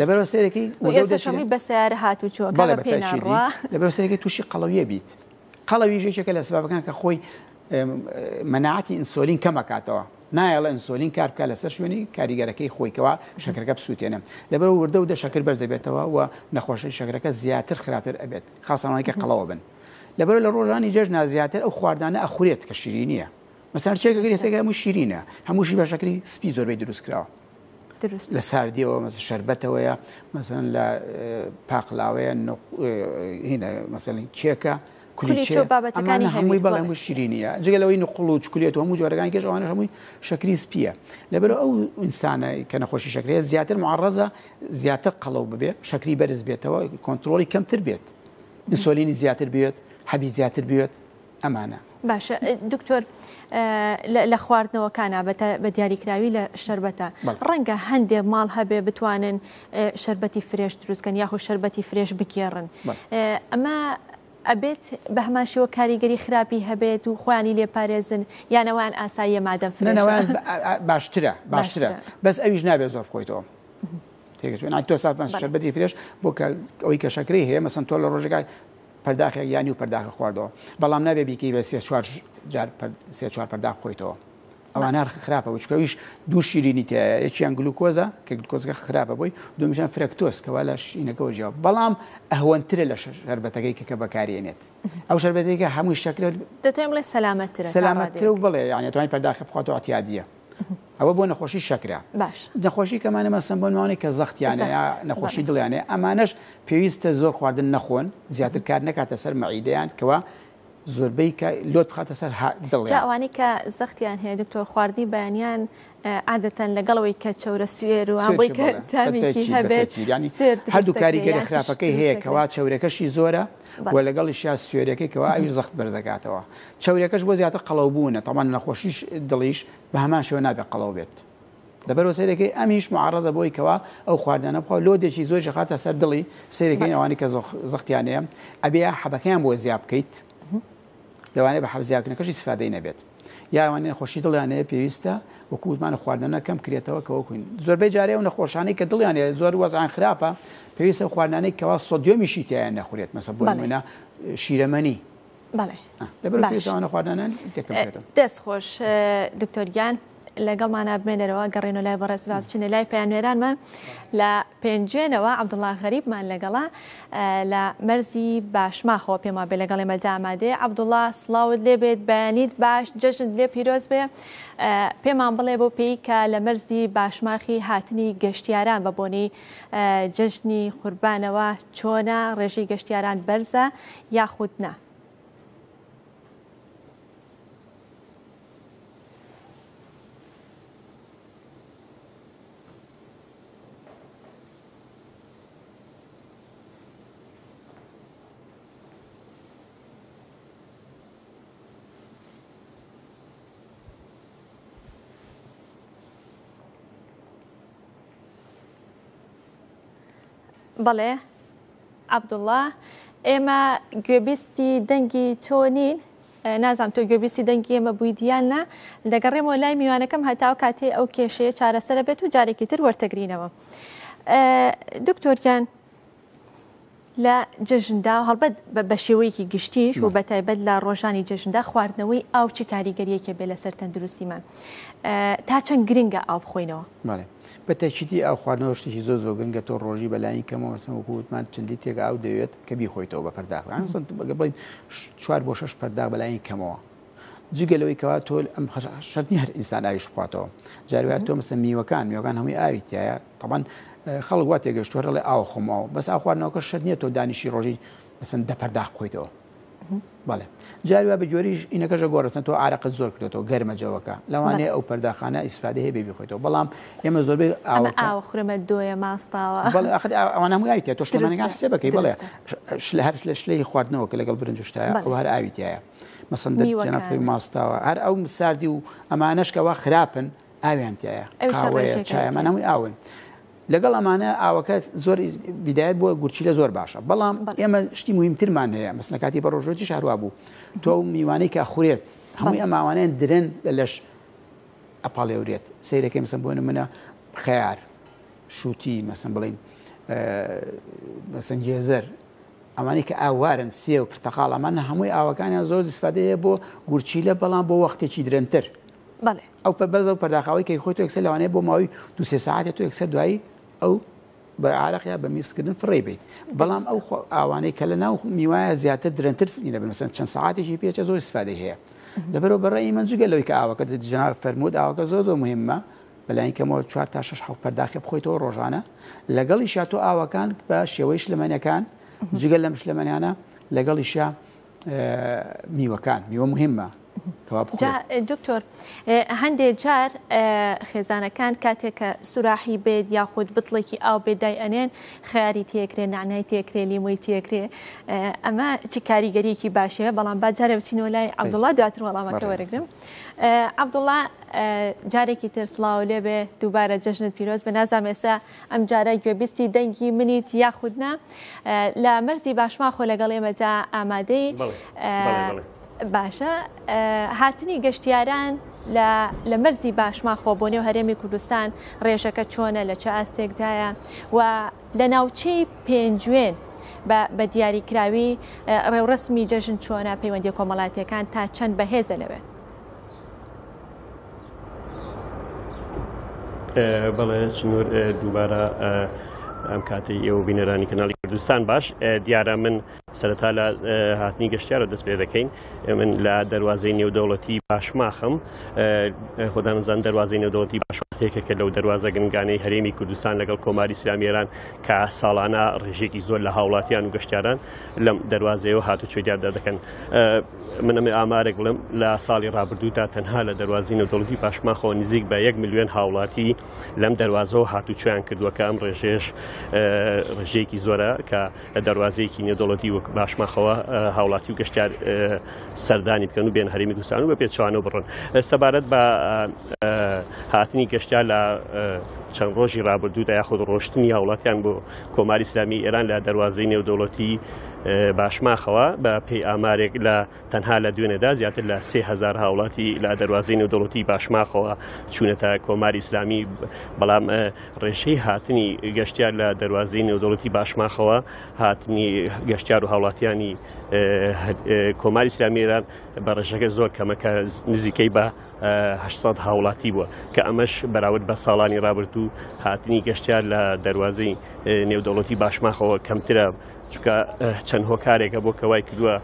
لەبەرەوە سەیرەکەی وردە بە سەیارە هاتوچۆ بەڵێ بە تەئکیدی لەبەرەوە سەیرەکەی تووشی قەڵەویە بیت قەڵەویش یەکێکە لە سبابەکان کە خۆی مەناعەتی ئینسۆلین کەمەکاتەوە نایەڵە ئینسۆلین کار بکات لەسەر شوێنی کاریگەرەکەی خۆی کەوا شەکرەکە بسووتێنە لەبەرەوە وردە وردە شەکر بەرز دەبێتەوە و نەخۆشی شەکرەکە زیاتر خراپتر ئەبێت خاصەوانەی کە قەڵەوە بن لەبەرەوە لە ڕۆژانی جەژنا زیاتر ئەو خواردانە ئەخورێت کە شیرینیە مەسەن چێکە گەری سێکە هەموو شیرینە هەمووشی بە شەکری سپی زۆربەی دروست کراوە لە ساردیەوە مەسە شەربەتەوەیە مەسەن لە پاقلاوەیە هینە مەسەن کێکە کولیچە بابەتەکانی هەمووی بەڵێ هەموو شیرینیە جگە لەوەی نقڵ و چکلێت و هەموو جۆرەکانی کێش ئەوانەش هەمووی شەکری سپیە لەبەر ئەو ئینسانە کە نەخۆشی شەکرەیە زیاتر معڕەزە زیاتر قەڵەو ببێ شەکری بەرز بێتەوە کۆنتترۆلی کەمتر بێت ئینسۆلینی زیاتر بێت حەبی زیاتر بێت ئەمانە. باشە دکتۆر لە خواردنەوەکانا بە دیاریکراوی لە شەربەتە ڕەنگە هەندێ ماڵ هەبێ بتوانن شەربەتی fresh دروستکەن یاخود شەربەتی fresh بگێڕن ئەمە ئەبێت بە هەمان شێوە کاریگەری خراپی هەبێت و خۆیانی لێ پارێزن یانەوان ئاساییە مادەم فرێشە باشترە باشترە بەس ئەویش نابێت زۆر بخۆیتەوە تێگەچوون تۆ سافان شەربەتی fresh بۆ ئەوەی کە شەکرەی هەیە مەسەن تۆ لە ڕۆژێکا پەرداخێک یا نیو پەرداخە خواردەوە بەڵام نابێ بیکەی بە سێ چوار جار سێ چوار پەرداخ بخۆیتەوە ئەوانە خراپە وچکە ئەویش دوو شیرینی تایە یەکیان گلوکۆزە کە گلوکۆزەکە خراپە بۆی دومیشان فرەکتۆز کەوا لە شینەکەەوە جیاوە بەڵام ئەهوەنترە لە شەربەتەکەی کە کە بەکارێنێت ئەو شەربەتێکە هەمووی شەکرە دەتوانین بڵێ سەلامەترە سەلامەترە و بڵێ یعنی توانین پەرداخە بخواتەوە اعتیادیە ئەوە بۆ نەخۆشی شەکرە باش نەخۆشی کەمانە مەسەن بۆ نمانەی کە زەختیانە یا نەخۆشی دڵیانە ئەمانەش پێویستە زۆر خواردن نەخۆن زیاتر کار نەکاتە سەر مەعیدەیان کەوا زۆربەی کە لۆت بخاتە سەر دڵیان. جا ئەوانەی کە زەختیان هەیە دکتۆر خواردنی بەیانیان عادەتەن لەگەڵەوەی کە چەورە سوێر و بۆی کە تامێکی هەبێت هەردوو کاریگەری خراپەکەی هەیە کەوا چەورەکەشی زۆرە و لەگەڵیشیا سوێرەکەی کەوا ئەویش زەخت بەرزەکاتەوە چەوریەکەش بۆ زیاتر قەڵەو بوونە تەبعەن نەخۆشیش دڵیش بە هەمان شێوە نابێت قەڵەو بێت لەبەرەوە سەیرەکەی ئەمیش معڕەزە بۆی کەوا ئەو خواردنانە بخوا لۆدێکی زۆریش ئەخاتە سەر دڵی سەیرەکەین ئەوانەی کە زەختیان هەیە ئەبێ حەبەکەیان بۆ زیا بکەیت لەوانەیە بە حەب زیاکردنەکەش ئیسفادەی نەبێت. یا ئەوانەی نەخۆشی دڵیان هەیە پێویستە وەکو وتمان خواردنە کەم کرێتەوە کە وەکوین زۆربەی جارێ ئەو نەخۆشانەی کە دڵیان هەیە زۆر وەزعیان خراپە پێویستە خواردنانەی کەوا سۆدیۆمیشی تیایە نەخورێت مەسە بۆ نمونە شیرەمەنی بەڵێ لەبەر پێویستە ئەوانە خواردنانە تێکەم کرێتەوە. دەست خۆش دکتۆر گیان. لەگەڵمانا بمێنەرەوە گەڕێنەوە لای بەڕێز با بچینە لای پەیامنێرانمان لە پێنجوێنەوە عەبدوڵا غەریبمان لەگەڵە لە مەرزی باشماخەوە پێم وابێ لەگەڵ ئێمەدا ئامادەیە عەبدوڵا سڵاوت لێ بێت بەیانیت باش جەژنت لێ پیرۆز بێ پێمان بڵێ بۆ پێی کە لە مەرزی باشماخی هاتنی گەشتیاران بە بۆنەی جەژنی قوربانەوە چۆنە ڕێژەی گەشتیاران بەرزە یاخود نا؟ بەڵێ عەبدوڵا ئێمە گوێبیستی دەنگی تۆ نین نازانم تۆ گوێبیستی دەنگی ئێمە بوویت یان نا، دەگەڕێمەوە لای میوانەکەم هەتا ئەو کاتەی ئەو کێشەیە چارەسەرە بێت و جارێکی تر وەرتەگرینەوە. دکتۆر گیان لە جەژندا هەڵبەت بە شێوەیەکی گشتیش و بەتایبەت لە ڕۆژانی جەژندا خواردنەوەی ئاو چ کاریگەریەکێ بێ لەسەر تەندروستیمان تا چەند گرنگە ئاو بخۆینەوە؟ بەڵێ بە تەکیدی ئاو خواردنەوە شتێکی زۆر زۆر گرنگە تۆ ڕۆژی بەلایەنی کەمەوە مەسەن وەکو وتمان چەند لیترێک ئاو دەوێت کە بیخۆیتەوە بە پەرداخ مەسەن بەگە بڵین چوار بۆ شەش پەرداخ بەلایەنی کەمەوە جگە لەوەی کەوا تۆ ئەم شەرت نییە هەر ئینسان ئاویش بخواتەوە جاری وایە تۆ مەسەن میوەکان میوەکان هەمووی ئاوی تایە تەبەن خەڵک وا تێگەشتووە ڕڵێ ئاو خۆمەوە بەس ئاو خواردنەوەکە شەرت نییە تۆ دانیشی ڕۆژی مەسەن دە پەرداخ بخۆیتەوە بەڵێ جاری وا بە جۆریش ئینەکەشە گۆڕێتن تۆ ئارەقت زۆر کردێتەوە گەرمە جەوەکە لەوانەیە ئەو پەرداخانە ئیسفادە هەیە بێ بیخۆیتەوە بەڵام ئێمە زۆربەی ئاوەکە ئاوە خورمە دۆیە ماستاوە بەڵێ ئاخر ئەوانە هەمووی ئاوی تیا تۆ شلەمەنەکان حسێبەکەی بەڵێ شلە هەر لە شلەی خواردنەوە کە لەگەڵ برنج و شتایە ئەو هەر ئاوی تایە مەسەن جەناب ماستاوە هەر ئەو ساردی و ئەمانەش کەوا خراپن ئاویان تایە قاوەیە چایە ئەمانە هەمووی ئاون لەگەڵ ئەمانە ئاوەکە زۆر بیدایەت بۆ گورچیلە زۆر باشە بەڵام ئێمە شتی مهمترمان هەیە مەسلە کاتی بە ڕۆژۆتیش هەروا بوو تۆ ئەو میوانەی کە خورێت هەمووی ئەم ئاوانەیان درن لە لەش ئەپاڵێورێت سەیرەکەی مەسەن بۆ نمونە خەیار شووتی مەسەن بڵین مەسەن گێزەر ئەمانەی کە ئاوارن سێ و پرتەقاڵ ئەمانە هەمووی ئاوەکانیان زۆر ئیسفادەیە بۆ گورچیلە بەڵام بۆ وەختێکی درەنتر بەڵێ. ئەو پە بەرزە و پەرداخاوەی کە خۆی تۆ یەکسەر لەوانەیە بۆ ماوەی دو سێ سەعاتێ تۆ یەکسەر دوایی ئەو بە عارەق یا بە میزکردن فڕێی بەیت بەڵام ئەو ئاوانەی کە لە ناو میوایە زیاتر درەنتر فینە بن مەسەن چەند سەعاتێکی پێچە زۆر ئیسفادەی هەیە لەبەرەوە بەڕێی من جگە لەوەی کە ئاوەکە جەناب فەرموود ئاوەکە زۆر زۆر مهمە بەلایەن کەمەوە چوار تا شەش حەوت پەرداخێ بخۆیتەوە ڕۆژانە لەگەڵیشا تۆ ئاوەکان بە شێوەی شلەمەنیەکان جگە لەم شلەمەنیانە لەگەڵیشا میوەکان میوە مهمە جا دکتۆر هەندێ جار خێزانەکان کاتێک کە سوراحی بێت یاخود بتڵێکی ئاو بێت دای ئەنێن خیاری تێکرێ نعنای تێکرێ لیمۆی تێکرێ ئەمە چی کاریگەریەکی باشەیە بەڵام با جارێ بچینەوە لای عەبدوڵا دواتر وەڵامەکە وەرەگرم عەبدوڵا جارێکی تر سڵاو لێبێ دووبارە جەژنت پیرۆز بە نازانم ئێستا ئەم جارە گوێبیستی دەنگی منیت یاخود نا لە مەرزی باشماخۆ لەگەڵ ئێمەدا ئامادەی باشە هاتنی گەشتیاران لە مەرزی باشماخۆ بۆ نێو هەرێمی کوردستان ڕێژەکە چۆنە لە چ ئاستێکدایە و لە ناوچەی پێنجوێن بە دیاریکراوی ڕێوڕسمی جەژن چۆنە پەیوەندی کۆمەڵاتیەکان تا چەند بەهێزە لەوێ؟ بەڵێ چنور دووبارە ئەم کاتەی ئێوە بینەرانی کەناڵی کوردستان باش دیارە من سەرەتا لە هاتنی گەشتیارە دەست پێ دەکەین من لە دەواازەی نێودەوڵەتی باشماخم خۆدانزان دەواازەی نێودەوڵەتی باشماخێکە لەو دەواازە گرنگانەی هەرێمی کوردستان لەگەڵ کۆماری ئیسلامی ئێران کە ساڵانە ڕێژێکی زۆر لە هاوڵاتیان و گەشتیاران لەم دەواازەیەوە هاتوچۆی دیاردا دەکەن من ئەمێ ئامارێک بڵێم لە ساڵی ڕابردوودا تەنها لە دەروازی نێودەوڵەتی پاشماخەوە نزیک بە یەک ملیۆن هاوڵاتی لەم دەروازەوە هاتوچۆیان کردووە کە ئەم ڕێژەیەش ڕێژەیەکی زۆرە کە لە دەروازەیەکی نێودەوڵەتی وەک باشماخەوە هاوڵاتی و گەشتیار سەردانی بکەن و بێن هەرێمی کوردستان و بە پێچەوانەوە بڕن سەبارەت بە هاتنی گەشتیار لە چەند ڕۆژی ڕابردوودا یاخود ڕۆشتنی هاوڵاتیان بۆ کۆماری ئیسلامی ئێران لە دەروازەی نێودەوڵەتی باشماخەوە بە پێی ئامارێک لە تەنها لە دوێنێدا زیاتر لە 3000 هاوڵاتی لە دەروازەی نێودەوڵەتی باشماخەوە چوونەتە کۆماری ئیسلامی بەڵام ڕێژەی هاتنی گەشتیار لە دەروازەی نێودەوڵەتی باشماخەوە هاتنی گەشتیار و هاوڵاتیانی کۆماری ئیسلامی ئێران بە ڕێژەکە زۆر کەمە کە نزیکەی بە 800 هاوڵاتی بووە کە ئەمەش بەراورد بە ساڵانی ڕابردوو هاتنی گەشتیار لە دەروازەی نێودەوڵەتی باشماخەوە کەمترە چونکە چەند هۆکارێکە بۆ کەوای کردووە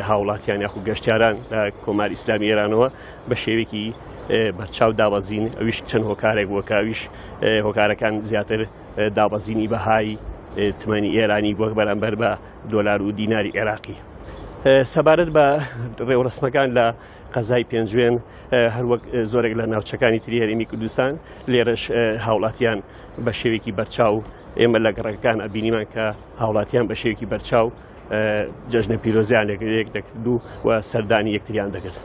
هاوڵاتیان یاخو گەشتیاران لە کۆماری ئیسلامی ئێرانەوە بە شێوەیەکی بەرچاو دابەزین ئەویش چەند هۆکارێک بووە کە ئەویش هۆکارەکان زیاتر دابەزینی بەهای تمەنی ئێرانی بۆ بەرامبەر بە دۆلار و دیناری عێراقی. سەبارەت بە ڕێوڕسمەکان لە قەزای پێنجوێن هەروەک زۆرێک لە ناوچەکانی تری هەرێمی کوردستان لێرەش هاوڵاتیان بە شێوێکی بەرچاو ئێمە لە گەڕەکەکان ئەبینیمان کە هاوڵاتیان بە شێوێکی بەرچاو جەژنە پیرۆزیان لەگەڵ دەکرد و سەردانی یەکتریان دەکرد.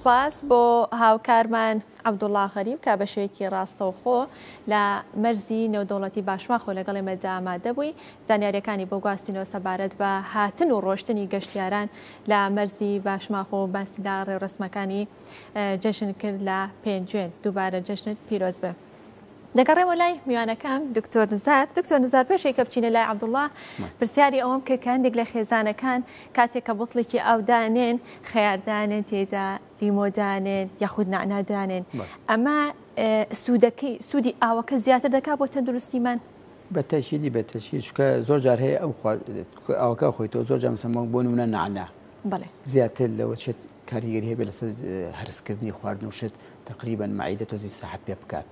سپاس بۆ هاوکارمان عەبدوڵا غەریب کە بە شێوەیەکی ڕاستەوخۆ لە مەرزی نێودەوڵەتی باشماخۆ لەگەڵ ئێمەدا ئامادە بووی، زانیارییەکانی بۆ گواستینەوە سەبارەت بە هاتن و ڕۆشتنی گەشتیاران لە مەرزی باشماخۆ و باسی لە ڕێوڕەسمەکانی جەژن کرد لە پێنجوێن. دووبارە جەژنت پیرۆز بێ. دەگەڕێمەوە لای میوانەکەم دکتۆر نزار. دکتۆر نزار پێش ئەوەی کە بچینە لای عەبدوڵا پرسیاری ئەوەم کرد کە هەندێک لە خێزانەکان کاتێک کە بوتڵێکی ئاو دانێن خەیار دانێن تێیدا لیمۆ دانێن یاخود نەعنا دانێن ئەمە سوودەکەی سوودی ئاوەکە زیاتر دەکات بۆ تەندروستیمان؟ بە تەکیدی بە تەکید چونکە زۆر جار هەیە ئەو ئاوەکە خۆیتەوە زۆر جار مەسەلەن بۆ نمونە نەعنا زیاتر لەوە چێت کاریگەری هەبێت لەسەر هەرسکردنی خواردن و شت تقریبا مەعیدە تۆزی ساحەت پێ بکات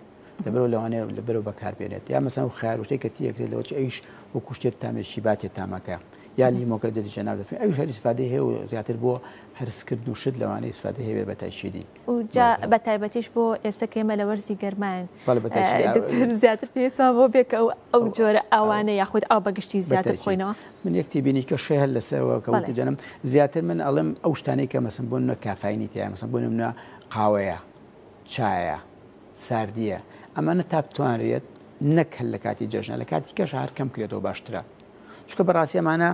لەبەرەوە لەوانەیە لەبەرەوە بەکاربێنێت یا مەسەلەن ئەو خەیار و شتێک کە تێکرێت لەوە چ ئەویش وەکو شتێک تامێکی باتێ تامەکە یا لیمۆکە دەدیشە ناو دەفرێ ئەویش هەر ئیسفادەی هەیە و زیاتر بۆ هەرسکردن و شت لەوانەیە ئیسفادەی هەبێت بە تەئکیدی. و جا بە تایبەتیش بۆ ئێستا کە ئێمە لە وەرزی گەرماین دکتۆر زیاتر پێویستمان بۆ بێ کە ئەو جۆرە ئاوانە یاخود ئاو بە گشتی زیاتر بخۆینەوە. من یەک تێبینی کە شێ هەر لەسەرەوە کە وتی جەنم زیاتر من ئەڵێم ئەو شتانەی کە مەسەن بۆ نمونە کافاینی تیایە مەسەن بۆ نمونە قاوەیە چایە ساردییە ئەمانە تا بتوانرێت نەک هەر لە کاتی جەژنە لە کاتی کەش هەر کەم کرێتەوە باشترە چونکە بەڕاستی ئەمانە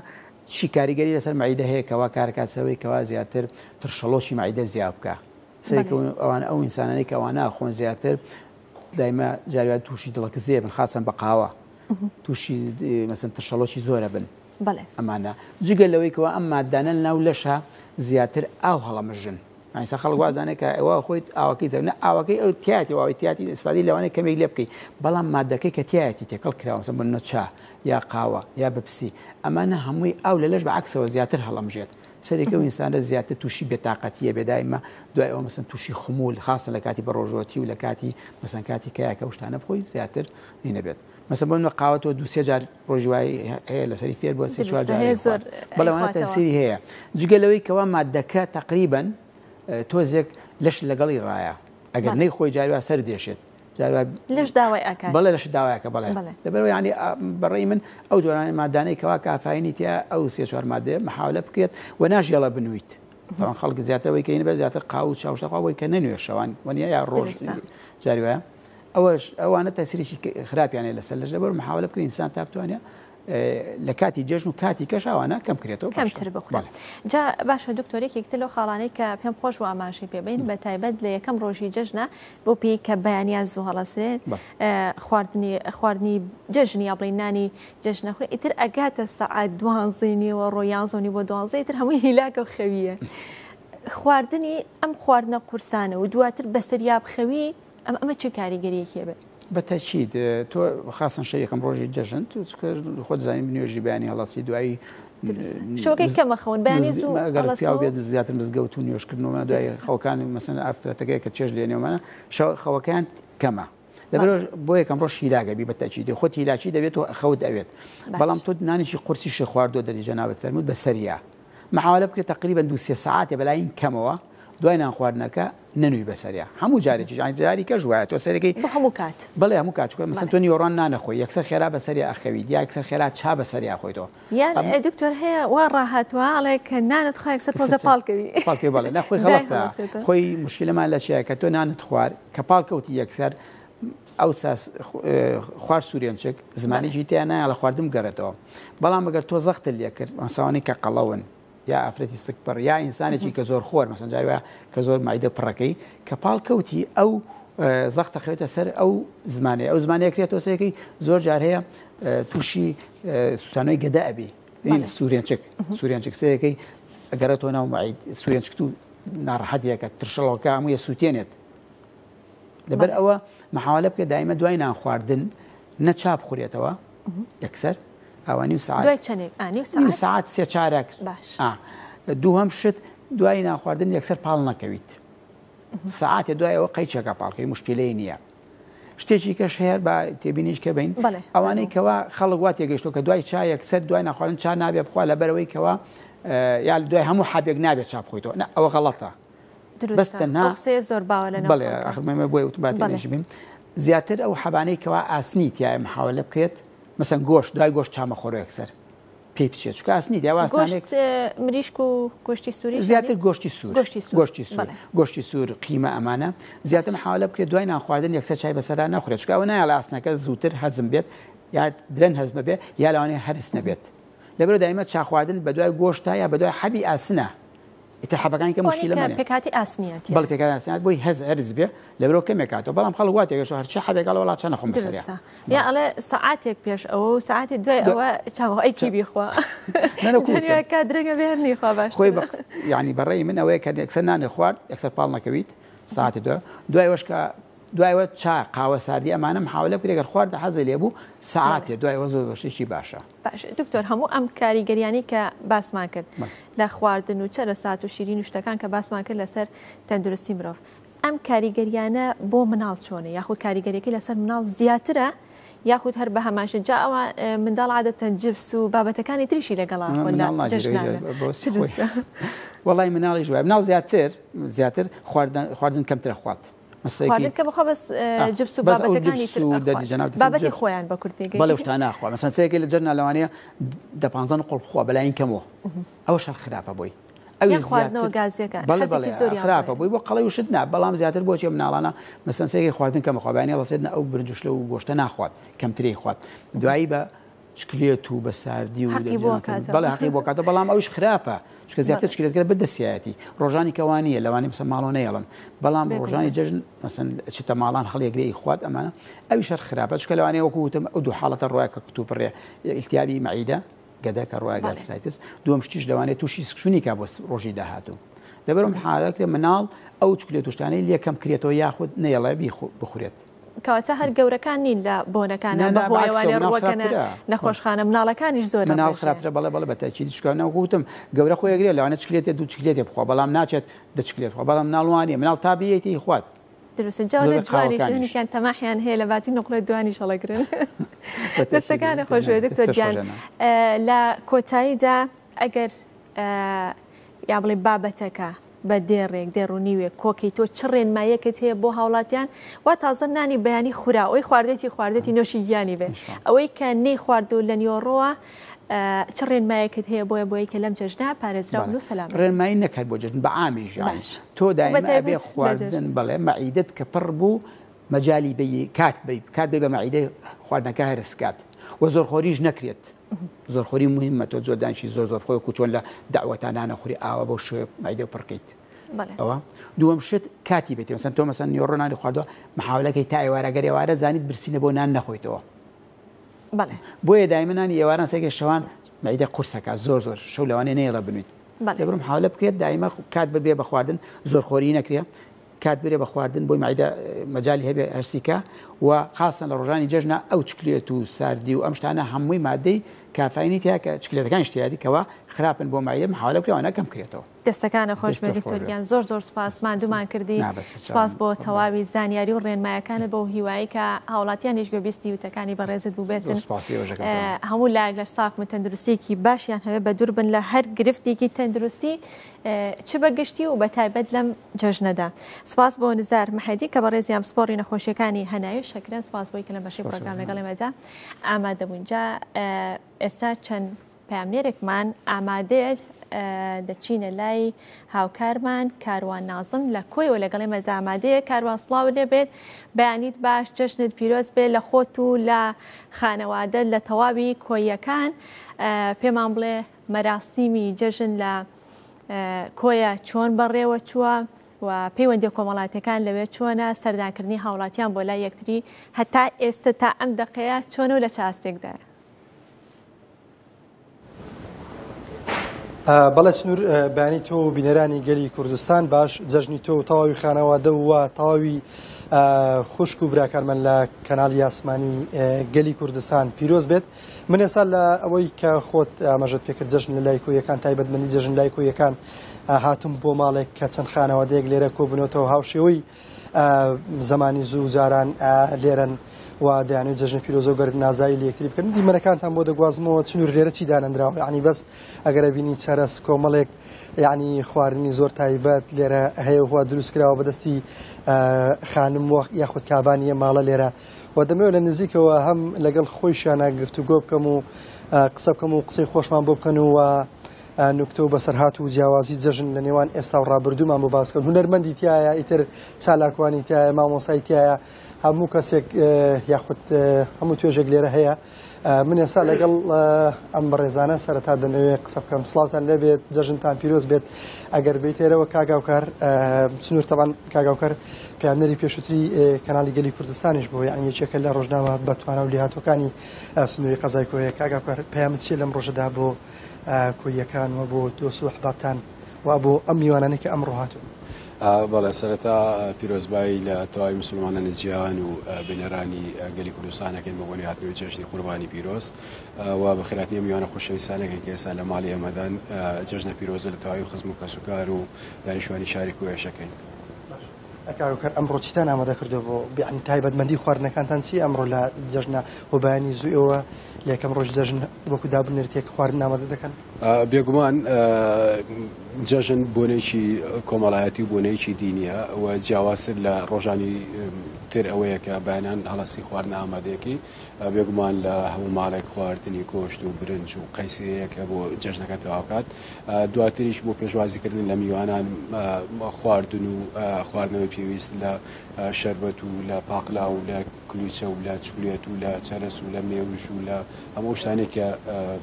چی کاریگەری لەسەر مەعیدە هەیە کەوا کارەکات سەوەی کەوا زیاتر ترشەڵۆکی مەعیدە زیاد بکە سەیرکەون ئەوان ئەو ئینسانانەی کە ئەوانە خۆن زیاتر دایمە جاریان تووشی دڵەکزێ بن خاصەن بە قاوە تووشی مەسەن ترشەڵۆکی زۆرە بن ئەمانە جگە لەوەی کەوا ئەم مادانە ناو لەشە زیاتر ئاو هەڵەمژن ئایسا خەڵک وازانێت کە ئەوە خۆیت ئاوەکەی زەنە ئاوەکەی ئەو تیاتی ئەوەی تیاتی ئیسفادەی لەوانەیە کەمێک لێ بکەیت بەڵام مادەکەی کە تیایەتی تێکەڵ کراوە مەسەن بۆ چا یا قاوە یا بپسی ئەمانە هەمووی ئاو لە لەش بە عەکسەوە زیاتر هەڵەمژێت سەرێکە و ئینسانە زیاتر تووشی بێتاقەتیە بێدایمە دوای ئەوە مەسەن تووشی خمول خاصە لە کاتی بەڕۆژۆتی و لە کاتی مەسەن کاتی کایەکە و شتانە بخۆی زیاتر نەبێت مەسەن بۆ منە قاوە تۆ دوو سێ جار ڕۆژی وای هەیە لەسەری فێر بووە سێ چوار جار زۆر بەڵێ وانە تەسیری هەیە جگە لەوەی کەوا مادەکە تقریبن تۆزێک لەش لەگەڵی ڕایە ئەگەر نەی خۆی جاروا سەر دێشێت جاروا لەش داوای ئەکات بەڵێ لەش داوایەکە بەڵێ لەبەرەوە یعنی بەڕێی من ئەو جۆرانە مادانەی کەوا کافاینی تیا ئەو سێ چوار مادەیە محاولە بکرێت و ناژێڵە بنویت طبعا خەڵک زیاتر ئەوەی کەین بە زیاتر قاو و چاوشتەخوا بۆی کە نەنوێ شەوان وەنیە یا ڕۆژ جاری وایە ئەوەش ئەوانە تەسیرێکی خراپیان هەیە لەسەر لەش لەبەر محاولە بکرێت ئینسان تا بتوانێت لە کاتی جەژن و کاتی کەش ئەوانە کەم کرێتەوە کەمتر بخورێت جا باشە دکتۆر یەکێک تر لەو خاڵانەی کە پێم خۆش بوو ئاماژەی پێ بین بە تایبەت لە یەکەم ڕۆژی جەژنە بۆ پێی کە بەیانیان زوو هەڵەسرێت خواردنی خواردنی جەژن یا بڵین نانی جەژنە خورێ ئیتر ئەگاتە سەعات دوانزەی نیوەڕۆ یانزە و نیو بۆ دوانزە ئیتر هەمووی هیلاکە و خەویە خواردنی ئەم خواردنە قورسانە و دواتر بەسەریا بخەوی ئەم ئەمە چ کاریگەریەکی هەبێت؟ بە تەکید تۆ خاصەن شەوی یەکەم ڕۆژی جەژن تۆ خۆت زانی نوێژی بەیانی هەڵەسی دوایی شەوەکەی کەمە خەون بەیانی زوو ئەگەر پیاو بێت زیاتر مزگەوت و نوێژکردنەوە دوای خەوکانی مەسەن ئافرەتەکەی کە چێژ لێنێومانە شەو خەوەکەیان کەمە لەبەر بۆ یەکەم ڕۆژ هیلاگە بی بە تەکیدی خۆت هیلاکی دەبێت و خەوت ئەوێت بەڵام تۆ نانێکی قورسیشی خواردووە دەری جەنابت فەرمووت بە سەریا محاولە بکرێت تقریبا دوو سێ سەعاتێ بەلاین کەمەوە دوای نان خواردنەکە نەنووی بەسەریا هەموو جارێکیش یانی جاری کەش وایە تۆ سەرەکەی بۆ هەموو کات بەڵێ هەموو کات چونکە مەسەن تۆ نیوەڕان نانەخۆی یەکسەر خێرا بەسەریا ئەخەویت یا یەکسەر خێرا چا بەسەریا خۆیتەوە یان دکتۆر هەیە وا ڕاهاتووە ئەڵێ کە نانت خوا یەکسەر تۆزە پاڵکەوی پاڵکەوی بەڵێ نە خۆی غەڵەتە خۆی مشکلەمان لە چیە کە تۆ نانت خوارد کە پاڵکەوتی یەکسەر ئەو خوار سوورێنچک زمانێکی تیا نایە لە خواردن بگەڕێتەوە بەڵام ئەگەر تۆ زەختت لێ کرد ئەساوانی کە قەڵەون یا ئافرەتی سکپڕ یا ئینسانێکی کە زۆر خۆر مەسەن جاری وایە کە زۆر مایدە پڕەکەی کە پاڵ کەوتی ئەو زەختە خەوێتە سەر ئەو زمانەیە ئەو زمانەیە کرێتەوە سەرەکەی زۆر جار هەیە تووشی سووتانەوەی گەدە ئەبی سوورێنچک سوورێنچک سەرەکەی ئەگەرێتەوە ناو مەعید سوورێنچکت و ناڕەحەتیەکە ترشەڵۆکە هەموویە سووتێنێت لەبەر ئەوە محاولە بکە دایمە دوای نان خواردن نە چا بخورێتەوە یەکسەر ئەوە نیو سعات دوای چەندێک نیو سعات نیو سعات سێ چارەک باش دووهەم شت دوای نان خواردن یەکسەر پاڵ نەکەویت سعاتێ دوای ئەوە قەیچەکە پاڵکەی مشکلەی نییە شتێکی کەش هەیە با تێبینیش کە بین ئەوانەی کەوا خەڵک وا تێگەشتۆ کە دوای چا یەکسەر دوای ناخواردن چا نابێ بخوا لەبەرەوەی کەوا یا دوای هەموو حەبێک نابێت چا بخۆیتەوە نە ئەوە غەڵەتە بەس تەنها ئەو قسەیە زۆر باوە لە ناو بەڵێ ئاخر مەمە بۆیە وتم با تێنەژی بین زیاتر ئەو حەبانەی کەوا ئاسنی تایە محاولە بکرێت مەسەن گۆشت دوای گۆشت چا مەخۆرە یەکسەر پێی بچێت چونکە ئاسنی تایە واسنانێک گۆشت مریشک و گۆشتی سووری زیاتر گۆشتی سوور گۆشتی سوور گۆشتی سوور گۆشتی سوور قیمە ئەمانە زیاتر محاولە بکرێت دوای نان خواردن یەکسەر چای بەسەرا نەخورێت چونکە ئەوە نایەڵێ ئاسنەکە زووتر هەزم بێت یا درەن هەزمە بێ یا لەوانەیە هەرس نەبێت لەبەرئەوە دایمە چا خواردن بەدوای گۆشتە یا بەدوای حەبی ئاسنە ئیتر حەبەکانی کە مشکلە مەنێ پێکهاتی ئاسنیان تیا بەڵێ پێکهاتی ئاسنیان بۆی هەز هەرس بێ لەبەرەوە کەمێک کاتەوە بەڵام خەڵک وا تێگەشتوە هەرچی حەبێک ئەڵێ وەڵا چا نەخۆم بەسەریا دروستە یا ئەڵێ سەعاتێک پێش ئەوە و سەعاتێ دوای ئەوە چا بخۆ ئەی کی بیخوا نە نە کوتم جارێ کات درەنگە بێ هەر نیخوا باشترە خۆی بە یعنی بەڕێی من ئەوەیە کە یەکسەر نانێ خوارد یەکسەر پاڵ نەکەویت ساعتێ دوای دوای ئەوەش کە دوای ئەوە چا قاوە ساردی ئەمانە محاولە بکرێ گەر خوارد حەزی لێ بوو سەعاتێ دوای ئەوە زۆر زۆر شتێکی باشە. باشە دکتۆر هەموو ئەم کاریگەریانەی کە باسمان کرد لە خواردن و چەرەسات و شیرین و شتەکان کە باسمان کرد لەسەر تەندروستی مرۆڤ ئەم کاریگەریانە بۆ مناڵ چۆنە یاخود کاریگەریەکەی لەسەر مناڵ زیاترە یاخود هەر بە هەماشە جا ئەوە منداڵ عادەتەن جبس و بابەتەکانی تریشی لەگەڵا وەڵی مناڵیش وای مناڵ زیاتر زیاتر خواردن خواردن کەمترە خوات خواردن کە بخوا بەس جبس و بابەتەکانی تر ئەخوات. بابەتی خۆیان بە کورتی بەڵێ ئەو شتانە ئەخوا مەسەن سەیەکەی لە جەژنا لەوانەیە دە پانزە نقۆڵ بخوا بەلاین کەمەوە ئەوەش هەر خراپە بۆی ئەوی خواردنەوە گازیەکان بەڵێ بەڵێ خراپە بۆی بۆ قەڵەوی شت نا بەڵام زیاتر بۆچی مناڵانە مەسەن سەیەکەی خواردن کەمە خوا بەیانی هەڵەسێت ئەو برنج و شلە و گۆشتە ناخوات کەمتری خوات دوایی بە چکلێت و بە ساردی و حەقی بۆ کاتەوە. بەڵێ حەقی بۆ کاتەوە بەڵام ئەویش خراپە چونکە زیاتر چکلێت کرد بە دەستیایەتی ڕۆژانی کە وا نییە لەوانەیە مەسەن ماڵەوە نەیەڵن بەڵام ڕۆژانی جەژن مەسەن چتە ماڵان هەڵیەگرێ ئیخوات ئەمانە ئەویش هەر خراپە چونکە لەوانەیە وەکو وتم ئەو دوو حاڵەتە ڕۆیە کە کتوپڕێ ئیلتیابی مەعیدە گەدە کە ڕۆیە gastritis دووەم شتیش لەوانەیە تووشی سکچوونی کا بۆ ڕۆژی داهاتوو لەبەرم حالەکرێ مناڵ ئەو چکلێت و شتانەی لێ کەم کرێتەوە یاخود نەیەڵێ بخورێت. کەواتە هەر گەورەکان نین لە بۆنەکانە بە هۆیەوانێ ڕووەکەنە نەخۆشخانە مناڵەکانیش زۆر مناڵ خراپترە بەڵێ بەڵێ بە تەئکید چونکە نە وتم گەورە خۆی ئەگرێ لەوانە چکلێتێ دوو چکلێتێ بخوا بەڵام ناچێت دە چکلێت بخوا بەڵام مناڵ وا نییە مناڵ تا بیەیتێ ئیخوات دروستە جا لە جوانیش هەنێکیان تەماحیان هەیە لە باتی نقڵێ دوانیش هەڵەگرن دەستەکانە خۆش بێ دکتۆر گیان لە کۆتاییدا ئەگەر یا بڵێ بابەتەکە بە دێڕێک، دێڕ و نیوێک کۆکەی تۆ چ ڕێنماییەکت هەیە بۆ هاوڵاتیان وا تازە نانی بەیانی خورا ئەوەی خواردێتی خواردێتی نۆشی گیانی بێ ئەوەی کە نەی خوارد و لە نیوەڕۆوە چ ڕێنمایەکت هەیە بۆیە بۆی کە لەم جەژنە پارێزراون و سەلامەت ڕێنمایی نەک هەر بۆ جەژن بە عامی ژیان تۆ دایمە ئەبێ خواردن بەڵێ مەعیدەت کە پڕ بوو مەجالی بی کات بی کات بی بە مەعیدەی خواردنەکە هەرس کات و زۆرخۆریش نەکرێت زۆرخۆری مهمە تۆ زۆر دانیشی زۆر زۆر خۆی کو چۆن لە داوەتا نانەخوری ئاوا بەو شێوەیە مەعیدە پڕکەیت ئەوە دووەم شت کاتی بێت مەسەن تۆ مەسەن نیوەڕۆ نانی خواردووە محاولەکەی تا ئێوارە گەر ئێوارە زانیت برسی نەبوو نان نەخۆیتەوە بۆیە دایمە نانی ئێواران سێگە شەوان مەعیدە قورسەکە زۆر زۆر شەو لەوانەیە نەیەڵە بنویت لەبرم حاولە بکرێت دایمە کات ببێ بە خواردن زۆرخۆری نەکرێ کات برێ بە خواردن بۆی مەعیدە مەجالی هەبێ هەرسیکا و خاستەن لە ڕۆژانی جەژنا ئەو چکلێت و ساردی و ئەم شتانە هەمووی مادەی کافاینی تیا کە چکلێتەکانیش تیادی کەوا خراپن بۆ مەعیدە محاولە بکرێ ئەوانە کەم کرێتەوە. دەستەکانت خۆش بێت دکتۆر گیان زۆر زۆر سوپاس ماندوومان کردی سوپاس بۆ تەواوی زانیاری و ڕێنمایەکانت بەو هیوایەی کە هاوڵاتیانیش گوێبیستی وتەکانی بەڕێزت بووبێتن هەموو لایەک لەش ساغ بن تەندروستیەکی باشیان هەبێت بەدوور بن لە هەر گرفتێکی تەندروستی چ بە گشتی و بە تایبەت لەم جەژنەدا. سپاس بۆ نزار محێدین کە بەڕێزیان پسپۆڕی نەخۆشیەکانی هەناوی و شەکرەن، سپاس بۆی کە لەم بەشەی پرۆگرام لەگەڵ ئێمەدا ئامادە بوون. جا ئێستا چەند پەیامنێرێکمان ئامادەیە. دەچینە لای هاوکارمان کاروان نازم لە کۆیەوە لەگەڵ ئێمەدا ئامادەیە. کاروان سڵاوت لێ بێت، بەیانیت باش، جەژنت پیرۆز بێت لە خۆت و لە خانەوادەت لە تەواوی کۆییەکان. پێمان بڵێ مەراسیمی جەژن لە کۆیە چۆن بەڕێوە چووە و پەیوەندیە کۆمەڵاتیەکان لەوێ چۆنە، سەردانکردنی هاوڵاتیان بۆ لای یەکتری هەتا ئێستا تا ئەم دەقەیە چۆنە و لە چ ئاستێکدایە؟ بەڵێ سنوور بەیانی تۆ و بینەرانی گەلی کوردستان باش جەژنی تۆ و تەواوی خانەوادە و تەواوی خوشک و براکانمان لە کەناڵی ئاسمانی گەلی کوردستان پیرۆز بێت من ئێستا لە ئەوەی کە خۆت ئاماژەت پێکرد جەژن لە لای کۆیەکان تایبەتمەندی جەژن لای کۆیەکان هاتم بۆ ماڵێک کە چەند خانەوادەیەک لێرە کۆبنەوەتەوە هاوشێوەی زمانی زوو جاران لێرەن و دەیانەوێت جەژنە پیرۆزە و گەرد نازایی لە یەکتری بکەن دیمەنەکانتان بۆ دەگوازمەوە چنور لێرە چی دانەنراوە یعنی بەس ئەگەرە بینی چەرەس کۆمەڵێک یعنی خواردنی زۆر تایبەت لێرە هەیە و دروست کراوە بەدەستی خانم وەخت یاخود کابانیە ماڵە لێرە و دەمەوێت لە نزیکەوە هەم لەگەڵ خۆیشیانە گفتوگۆ بکەم و قسە بکەم و قسەی خۆشمان بۆ بکەن و نوکتە و بەسەرهات و جیاوازی جەژن لە نێوان ئێستا و ڕابردوومان بۆ باس کەن هونەرمەندی تایە ئیتر چالاکوانی تایە مامۆسای تایە هەموو کەسێک یاخود هەموو توێژێک لێرە هەیە من ئێستا لەگەڵ ئەم بەڕێزانە سەرەتا دەمەوێت قسە بکەم سڵاوتان لێبێت جەژنتان پیرۆز بێت ئەگەر بیتێرەوە کاگاوکار سنوور تەبان کاگاوکار پەیامنێری پێشووتری کەناڵی گەلی کوردستانیش بوو یعنی یەکێکە لە ڕۆژنامە بەتوانا و لێهاتووەکانی سنووری قەزای کۆیە کاگاوکار پەیامت چییە لەم ڕۆژەدا بۆ کۆییەکان و بۆ دۆست و ئەحبابتان و بۆ ئەم میوانانەی کە ئەمڕۆ هاتوون؟ بەڵێ سەرەتا پیرۆزبایی لە تەواوی مسلمانانی جیهان و بینەرانی گەلی کوردستان ئەکەین بە بۆنەی هاتنەوەی جەژنی قوربانی پیرۆز و بەخێرهاتنی ئەم میوانە خۆشەویستانەکەین کە ئێستا لە ماڵی ئێمەدان جەژنە پیرۆزە لە تەواوی خزم و کەسوکار و دانیشتوانی شاری کۆیەش ئەکەین. کاک ئەمڕۆ چیتان ئامادە کردووە بۆ یعنی تایبەتمەندی خواردنەکانتان چی ئەمڕۆ لە جەژنە و بەیانی زوو ئێوە لە یەکەم ڕۆژ جەژن وەکو دابنرتێک خواردن ئامادە دەکەن؟ بێگومان جەژن بۆنێکی کۆمەڵایەتی و بۆنەیەکی دینیە و جیاوازتر لە ڕۆژانی تر ئەوەیە کە بەیانان هەڵەسی خواردن ئامادەیەکەی بێگومان لە هەموو ماڵێک خواردنی گۆشت و برنج و قەیسەیە کە بۆ جەژنەکە تەواوکات دواتریش بۆ پێشوازیکردن لە میوانان خواردن و خواردنەوەی پێویست لە شەربەت و لە پاقلا و لە کلوچە و لە چکلێت و لە چەرەس و لە مێوژ و لە هەموو ئەو شتانەی کە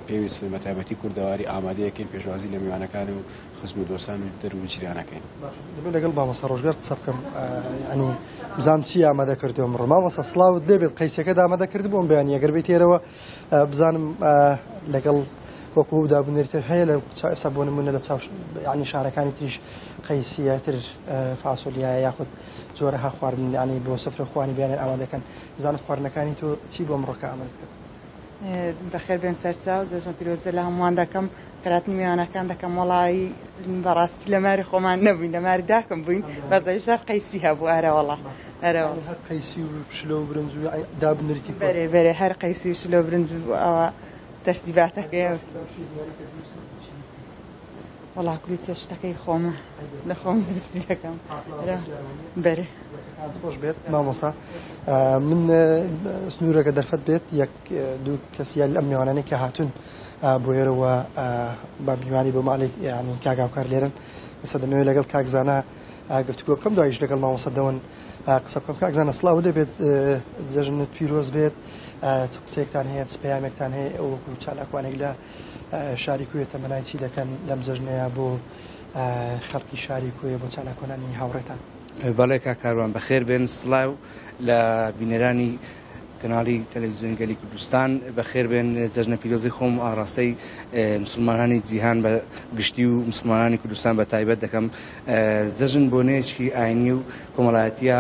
پێویستن بە تایبەتی کوردەواری ئامادەیەکەین پێشوازی لە میوانەکان و خزم و دۆستان و دەر و جیرانەکەین. دەمەوێت لەگەڵ مامۆستا ڕۆژگار قسە بکەم یعنی بزانم چی ئامادە کردووە ئەمڕۆ. مامۆستا سڵاوت لێ بێت قەیسەکەت ئامادە کردبوو ئەم بەیانییە گەر بێیتە ئێرەوە بزانم لەگەڵ وەکو ئەو دابونەریتە هەیە لە ئێستا بۆ نمونە لە چاو یعنی شارەکانی تریش قەیسیە تر فاسۆلیایە یاخود جۆرەها خواردن یعنی بۆ سفرە خوانی بەیانیان ئامادە دەکەن بزانم خواردنەکانی تۆ چی بۆ ئەمڕۆکە ئامادەت کرد. بەخێر بێن سەرچاو جەژن پیرۆزە لە هەمووان دەکەم خێراتنی میوانەکان دەکەم وەڵایی بەڕاستی لە ماری خۆمان نەبووین لە ماری داکم بووین بەس ئەویش هەر قەیسی هەبوو ئەرەوەڵا ئەرەوە هەر قەیسی و شلۆ و برنج و داب و نەریتی کۆن. بەرێ بەرێ هەر قەیسی و شلۆ و برنج و ئەوە تەرتیباتەکەی. وەڵا کلوچە شتەکەی خۆمە لە خۆم دروستی دەکەم بەرێ. دەستەکانت خۆش بێت مامۆسا من سنوورەکە دەرفەت بێت یەک دوو کەسیان لەم میوانانەی کە هاتوون بۆ ئێرەوە بە میوانی بۆ ماڵی یعنی کاک هاوکار لێرن ئێستا دەمەوێت لەگەڵ کاک زانا گفتوگۆ بکەم دوایش لەگەڵ مامۆستا دەوەن قسە بکەم کاک زانا سڵاو لێ بێت جەژنت پیرۆز بێت چ قسەیەکتان هەیە چ پەیامێکتان هەیە ئەو وەکو چالاکوانێک لە شاری کۆیە تەمەنای چی دەکەن لەم جەژنەیە بۆ خەڵکی شاری کۆیە بۆ چالاکوانانی هاوڕێتان؟ بەڵێ کاک کاروان بەخێر بێن سڵاو لە بینەرانی کەناڵی تەلەڤیزیۆنی گەلی کوردستان بەخێر بێن جەژنە پیرۆزی خۆم ئاڕاستەی مسلمانانی جیهان بە گشتی و مسلمانانی کوردستان بە تایبەت دەکەم جەژن بۆنەیەکی ئاینی و کۆمەڵایەتیە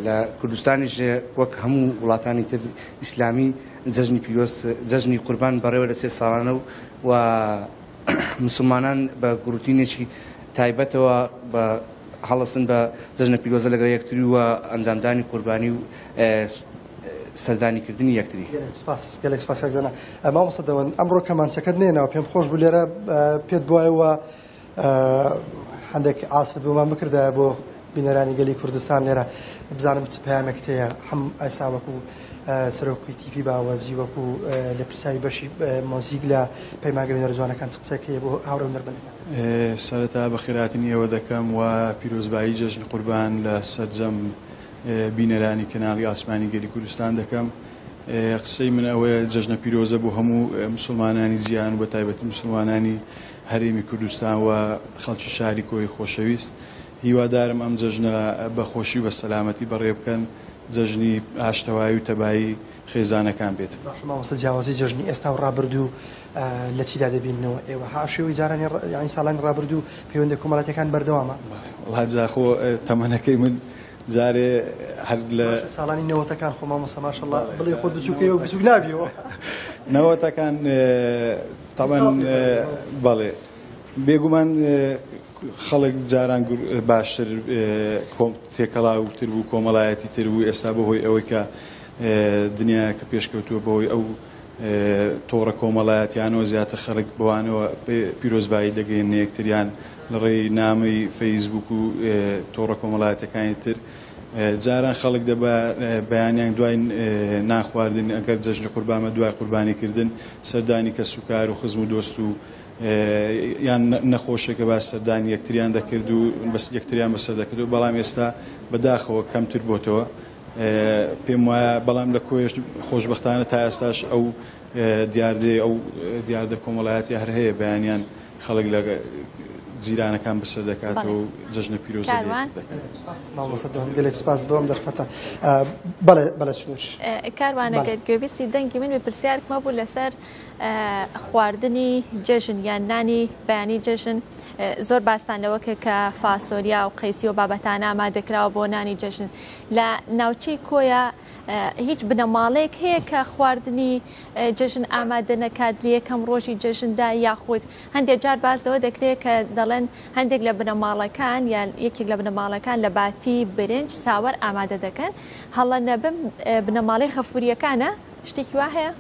لە کوردستانیش وەک هەموو وڵاتانی تر ئیسلامی جەژنی پیرۆز جەژنی قوربان بەڕێوە دەچێت ساڵانە و و مسوڵمانان بە گوڕوتینێکی تایبەتەوە بە هەڵەسن بە جەژنە پیرۆزە لەگەڵ یەکتری و ئەنجامدانی قوربانی و سەردانی کردنی یەکتری. گەلێک سپاس گەلێک سپاس کاک زانا. مامۆستا دەوەن ئەمڕۆ کەمانچەکەت نێناوە پێم خۆش بوو لێرە پێت بوایە و هەندێک عاسفت بۆمان بکردایە بۆ بینەرانی گەلی کوردستان لێرە بزانم چ پەیامێکت هەیە هەم ئێستا وەکو سەرۆکی تیپی باوەزی وەکو لێپرسراوی بەشی مۆزیک لە پەیمانگەی هونەرە جوانەکان چ قسەیەک هەیە بۆ هاوڕێ هونەرمەندەکان؟ سەرەتا بەخێرهاتنی ئێوە دەکەم و پیرۆزبایی جەژنی قوربان لە سەرجەم بینەرانی کەناڵی ئاسمانی گەلی کوردستان دەکەم. قسەی من ئەوەیە جەژنە پیرۆزە بۆ هەموو مسوڵمانانی جیهان و بەتایبەتی مسوڵمانانی هەرێمی کوردستان و خەڵکی شاری کۆیی خۆشەویست. هیوادارم ئەم جەژنە بە خۆشی و بە سەلامەتی بەڕێ بکەن، جەژنی ئاشتەوایی و تەبایی خێزانەکان بێت. باشە مامۆستا جیاوازی جەژنی ئێستا و ڕابردوو لە چیدا دەبیننەوە ئێوە؟ هاوشێوەی جارانی یانی ساڵانی ڕابردوو پەیوەندە کۆمەڵاتیەکان بەردەوامە؟ وەڵا جا خۆ تەمەنەکەی من جارێ هەر لە. باشە ساڵانی نەوەتەکان خۆ مامۆستا ماشەڵا بڵێ خۆت بچووکەیە و بچووک نابیەوە. نەوەتەکان تەبعەن بەڵێ بێگومان خەڵک جاران باشتر تێکەڵاوتر بوو، کۆمەڵایەتی تر بوو، ئێستا بەهۆی ئەوەی کە دنیایەکە پێشکەوتووە بەهۆی ئەو تۆڕە کۆمەڵایەتیانەوە زیاتر خەڵک بەوانەوە پیرۆزبایی دەگەیەننە یەکتریان لە ڕێی نامەی فەیسبوک و تۆڕە کۆمەڵایەتیەکانی تر. جاران خەڵک دەبا بەیانیان دوای نان خواردن ئەگەر جەژنی قوربانە دوای قوربانی کردن سەردانی کەسوکار و خزم و دۆست و یان نەخۆشێکە با سەردانی یەکتریان دەکرد و بەس یەکتریان بەسەر دەکرد و بەڵام ئێستا بەداخەوە کەمتر بۆتەوە پێم وایە بەڵام لە کۆیەش خۆشبەختانە تا ئێستاش ئەو دیاردەیە ئەو دیاردە کۆمەڵایەتی هەر هەیە بەیانیان خەڵک لە جیرانەکان بەسەر دەکاتەوە و جەژنە پیرۆزە کاروان. دەکەن. سپاس مامۆستا دۆهەم گەلێک سپاس بۆ ئەم دەرفەتە. بەڵێ بەڵێ سنوور. کاروان بەڵێ. ئەگەر گوێبیستی دەنگی من بی پرسیارکم هەبوو لەسەر خواردنی جەژن یان نانی بەیانی جەژن زۆر باستان لەوە کرد کە فاسۆلیا و قەیسی و بابەتانە ئامادەکراوە بۆ نانی جەژن لە ناوچەی کۆیە هیچ بنەماڵەیەک هەیە کە خواردنی جەژن ئامادە نەکات لە یەکەم ڕۆژی جەژندا یاخود هەندێک جار باس لەوە دەکرێت کە دەڵێن هەندێک لە بنەماڵەکان یان یەکێک لە بنەماڵەکان لە باتی برنج ساوەر ئامادە دەکەن هەڵە نەبم بنەماڵەی خەفوریەکانە شتێکی وا هەیە؟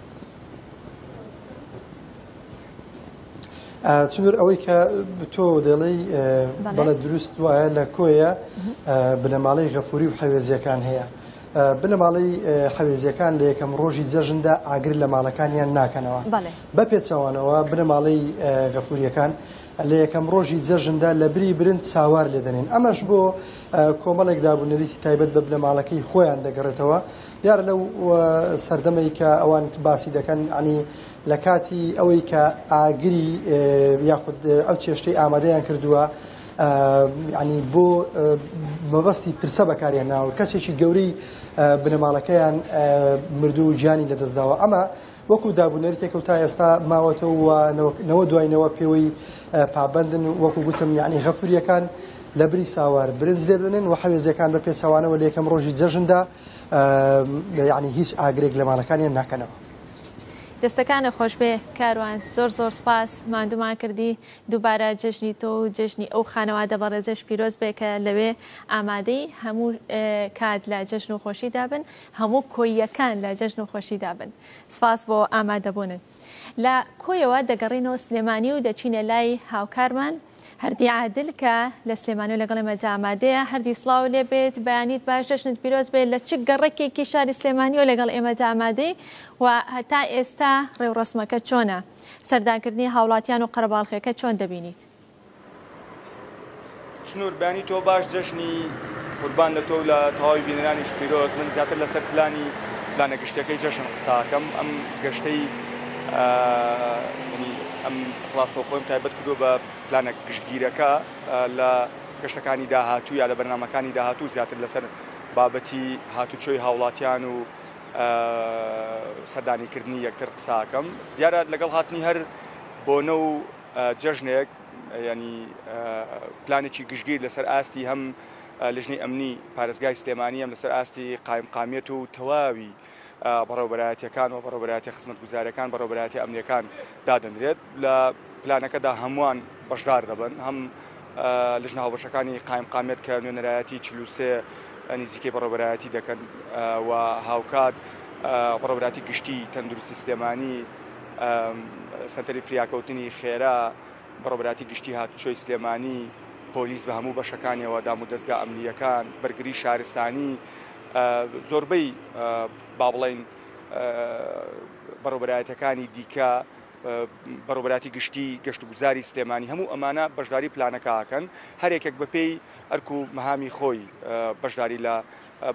چنور ئەوەی کە تۆ دەڵێی بەڵێ دروست وایە لە کۆیە بنەماڵەی غەفوری و حەوێزیەکان هەیە بنەماڵەی حەوێزیەکان لە یەکەم ڕۆژی جەژندا ئاگر لە ماڵەکانیان ناکەنەوە بە پێچەوانەوە بنەماڵەی غەفوریەکان لە یەکەم ڕۆژی جەژندا لە بری برنج ساوار لێدەنێن ئەمەش بۆ کۆمەڵێک دابونەریتی تایبەت بە بنەماڵەکەی خۆیان دەگەڕێتەوە دیارە لەو سەردەمەی کە ئەوان باسی دەکەن عنی لە کاتی ئەوەی کە ئاگری یاخود ئەو چێشتەی ئامادەیان کردووە ینی بۆ مەبەستی پرسە بەکاریان ناوە کەسێکی گەورەی بنەماڵەکەیان مردوو و گیانی لەدەستداوە ئەمە وەکو دابونەریتێکە و تا ئێستا ماوەتەوە و نەوە دوای نەوە پێوەی پابەندن وەکو گوتم یعنی غەفوریەکان لە بری ساوار برنج لێدەنێن و حەوێزیەکان بە پێچەوانەوە لە یەکەم ڕۆژی جەژندا یعنی هیچ ئاگرێک لە ماڵەکانیان ناکەنەوە. دەستەکانت خۆشبێ کاروان زۆر زۆر سپاس ماندوومان کردی دووبارە جەژنی تۆ و جەژنی ئەو خانەوادە بەڕێزەش پیرۆز بێ کە لەوێ ئامادەی هەموو کات لە جەژن و خۆشیدا بن هەموو کۆییەکان لە جەژن و خۆشیدا بن سپاس بۆ ئامادەبوونت لە کۆیەوە دەگەڕێینەوە سلێمانی و دەچینە لای هاوکارمان هەردی عادل کە لە سلێمانی و لەگەڵ ئێمەدا ئامادەیە. هەردی سڵاو لێ بێت، بەیانیت باش، جەژنت پیرۆز بێت. لە چ گەڕەکێکی شاری سلێمانیەوە لەگەڵ ئێمەدا ئامادەی و هەتا ئێستا ڕێوڕەسمەکە چۆنە؟ سەردانکردنی هاوڵاتیان و قەرەباڵخیەکە چۆن دەبینیت؟ چنور، بەیانی تۆ باش، جەژنی قوربان لە تۆ و لە تەواوی بینەرانیش پیرۆز. من زیاتر لەسەر پلانی پلانە گشتیەکەی جەژن قسە ئەکەم. ئەم گەشتەی یانی ئەم ڕاستەوخۆیم تایبەت کردووە بە پلانە گشتگیرەکە لە گەشتەکانی داهاتوو یا لە بەرنامەکانی داهاتوو زیاتر لەسەر بابەتی هاتوچۆی هاوڵاتیان و سەردانیکردنی یەکتر قساکەم دیارە لەگەڵ هاتنی هەر بۆنە و جەژنێک ینی پلانێکی گشتگیر لەسەر ئاستی هەم لژنەی ئەمنی پارێزگای سلێمانی هەم لەسەر ئاستی قایمقامیەت و تەواوی بەڕێوەبەرایەتییەکان و بەڕێوەبەرایەتییە خزمەتگوزارییەکان، بەڕێوەبەرایەتییە ئەمنییەکان دادەنرێت. لە پلانەکەدا هەمووان بەشدار دەبن، هەم لیژنە هاوبەشەکانی قایمقامیەت کە نوێنەرایەتی 43 نزیکەی بەڕێوەبەرایەتی دەکەن و هاوکات بەڕێوەبەرایەتی گشتی تەندروستی سلێمانی، سەنتەری فریاکەوتنی خێرا، بەڕێوەبەرایەتی گشتی هاتوچۆی سلێمانی، پۆلیس بە هەموو بەشەکانیەوە، دامودەزگا ئەمنییەکان، بەرگری شارستانی. زۆربەی با بڵێین بەڕێوەبەرایەتیەکانی دیکە، بەڕێوەبەرایەتی گشتی گەشتوگوزاری سلێمانی، هەموو ئەمانە بەشداری پلانەکە ئەکەن، هەر یەکێک بەپێی ئەرک و مەهامی خۆی بەشداری لە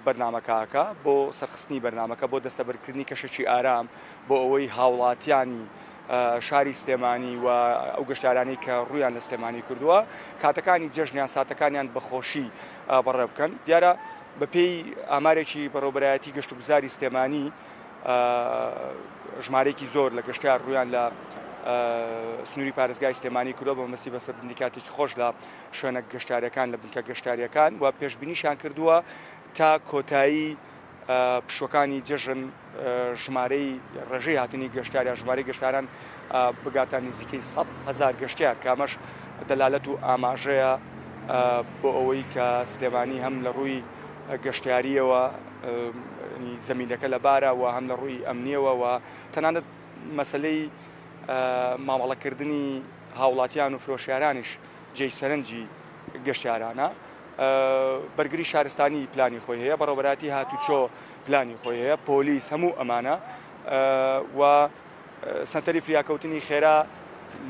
بەرنامەکە ئەکا بۆ سەرخستنی بەرنامەکە، بۆ دەستەبەرکردنی کەشێکی ئارام بۆ ئەوەی هاوڵاتیانی شاری سلێمانی و ئەو گەشتیارانەی کە ڕوویان لە سلێمانی کردووە کاتەکانی جەژنیان ساتەکانیان بە خۆشی بەڕێ بکەن. دیارە بەپێی ئامارێکی بەڕێوەبەرایەتی گەشتوگوزاری سلێمانی ژمارەیەکی زۆر لە گەشتیار ڕوویان لە سنووری پارێزگای سلێمانی کردووە بە مەبەستی بەسەربردنی کاتێکی خۆش لە شوێنە گەشتیاریەکان لە بنکە گەشتیاریەکان و پێشبینیشیان کردووە تا کۆتایی پشووەکانی جەژن ژمارەی ڕێژەی هاتنی گەشتیار یا ژمارەی گەشتیاران بگاتە نزیکەی 100 هەزار گەشتیار کە ئەمەش دەلالەت و ئاماژەیە بۆ ئەوەی کە سلێمانی هەم لە ڕووی گەشتیارییەوە زەمینەکە لەبارە و هەم لە ڕووی ئەمنییەوە و تەنانەت مەسەلەی مامەڵەکردنی هاوڵاتیان و فرۆشیارانیش جێی سەرنجی گەشتیارانە. بەرگری شارستانی پلانی خۆی هەیە، بەڕێوەبەرایەتی هاتوچۆ پلانی خۆی هەیە، پۆلیس، هەموو ئەمانە و سەنتەری فریاکەوتنی خێرا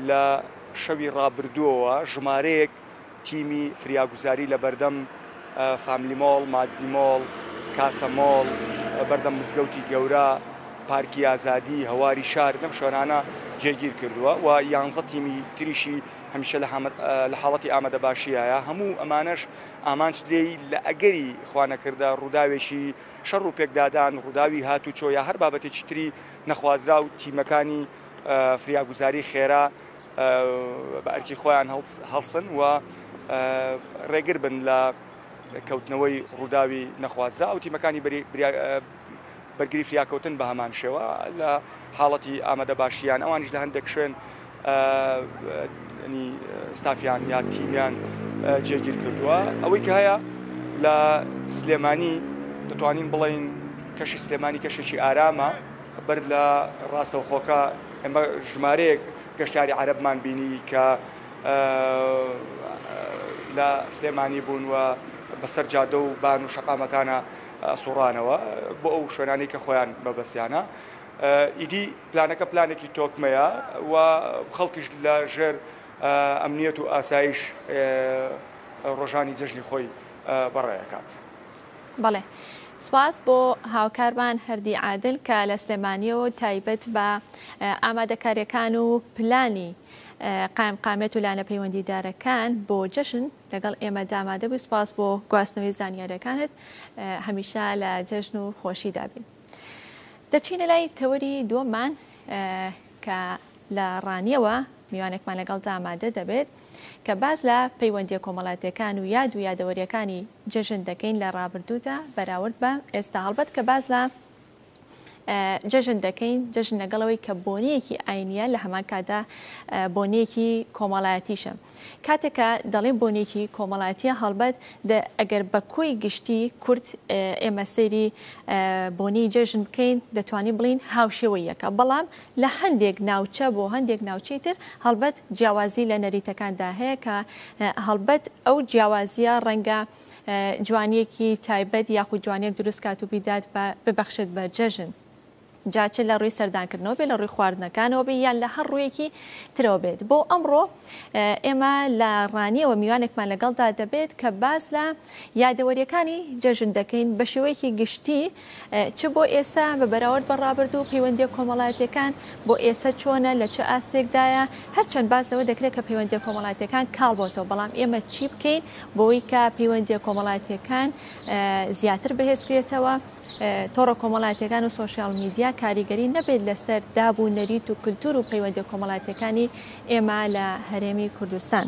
لە شەوی ڕابردووەوە ژمارەیەک تیمی فریاگوزاری لە بەردەم فاملی مۆڵ، ماجدی مۆڵ، کاسە مۆڵ، بەردەم مزگەوتی گەورە، پارکی ئازادی، هەواری شار لەم شوێنانە جێگیر کردووە و یانزە تیمی تریشی هەمیشە لە حاڵەتی ئامادەباشیایە، هەموو ئەمانەش ئامانج لێی لە ئەگەری خوانەکردە ڕووداوێکی شەڕ و پێکدادان، ڕووداوی هاتوچۆ یا هەر بابەتێکی تری نەخوازراو تیمەکانی فریاگوزاری خێرا بە ئەرکی خۆیان هەڵسن و ڕێگر بن لە کەوتنەوەی ڕووداوی نەخوازراو. تیمەکانی بەرگری فریاکەوتن بە هەمان شێوە لە حاڵەتی ئامادەباشییان، ئەوانیش لە هەندێک شوێن ستافیان یا تیمیان جێگیر کردووە. ئەوەی کە هەیە لە سلێمانی دەتوانین بڵێین کەشی سلێمانی کەشێکی ئارامە، بەر لە ڕاستەوخۆکە ئێمە ژمارەیەک گەشتیاری عەرەبمان بینی کە لە سلێمانی بوون و بەسەر جادە و بان و شەقامەکانە سوڕانەوە بۆ ئەو شوێنانەی کە خۆیان مەبەستیانە. ئیدی پلانەکە پلانێکی تۆکمەیە و خەڵکیش لە ژێر ئەمنیەت و ئاسایش ڕۆژانی جەژنی خۆی بەڕێ ئەکات. بەڵێ سوپاس بۆ هاوکارمان هەردی عادل کە لە سلێمانیەوە تایبەت بە ئامادەکاریەکان و پلانی قایمقامیەت و لایەنە پەیوەندیدارەکان بۆ جەژن لەگەڵ ئێمەدا ئامادە بووی، سوپاس بۆ گواستنەوەی زانیاریەکانت، هەمیشە لە جەژن و خۆشیدا بین. دەچینە لای تەوەری دووەممان کە لە ڕانیەوە میوانێکمان لەگەڵدا ئامادە دەبێت کە باس لە پەیوەندیە کۆمەڵاتیەکان و یاد و یادەوەریەکانی جەژن دەکەین لە ڕابردوودا بەراورد بە ئێستا هەڵبەت کە باس لە جەژن دەکەین، جەژن لەگەڵ ئەوەی کە بۆنەیەکی ئاینییە لە هەمان کاتدا بۆنەیەکی کۆمەڵایەتیشە. کاتێک کە دەڵێن بۆنەیەکی کۆمەڵایەتیە هەڵبەت ئەگەر بە کۆی گشتی کورد ئێمە سەیری بۆنەی جەژن بکەین دەتوانین بڵێین هاوشێوەی یەکە، بەڵام لە هەندێک ناوچە بۆ هەندێک ناوچەی تر هەڵبەت جیاوازی لە نەریتەکاندا هەیە کە هەڵبەت ئەو جیاوازیە ڕەنگە جوانیەکی تایبەت یاخود جوانیەک دروست کات و بیدات بە ببەخشێت بە جەژن جا چ لە ڕووی سەردانکردنەوە بێت لە ڕووی خواردنەکانەوە بێت یان لە هەر ڕوویەکی ترەوە بێت بۆ ئەمڕۆ ئێمە لە ڕانیەوە میوانێکمان لەگەڵدا دەبێت کە باس لە یادەوەریەکانی جەژن دەکەین بە شێوەیەکی گشتی چ بۆ ئێستا بە بەراورد بە ڕابردوو پەیوەندیە کۆمەڵایەتیەکان بۆ ئێستا چۆنە لە چ ئاستێکدایە هەرچەند باس لەوە دەکرێت کە پەیوەندیە کۆمەڵایەتیەکان کاڵ بۆتەوە بەڵام ئێمە چی بکەین بۆی کە پەیوەندیە کۆمەڵایەتیەکان زیاتر بەهێزکرێتەوە تۆڕە کۆمەڵایەتیەکان و سۆشیال میدیا کاریگەری نەبێت لەسەر داب و نەریت و کلتور و پەیوەندیە کۆمەڵایەتیەکانی ئێمە لە هەرێمی کوردستان.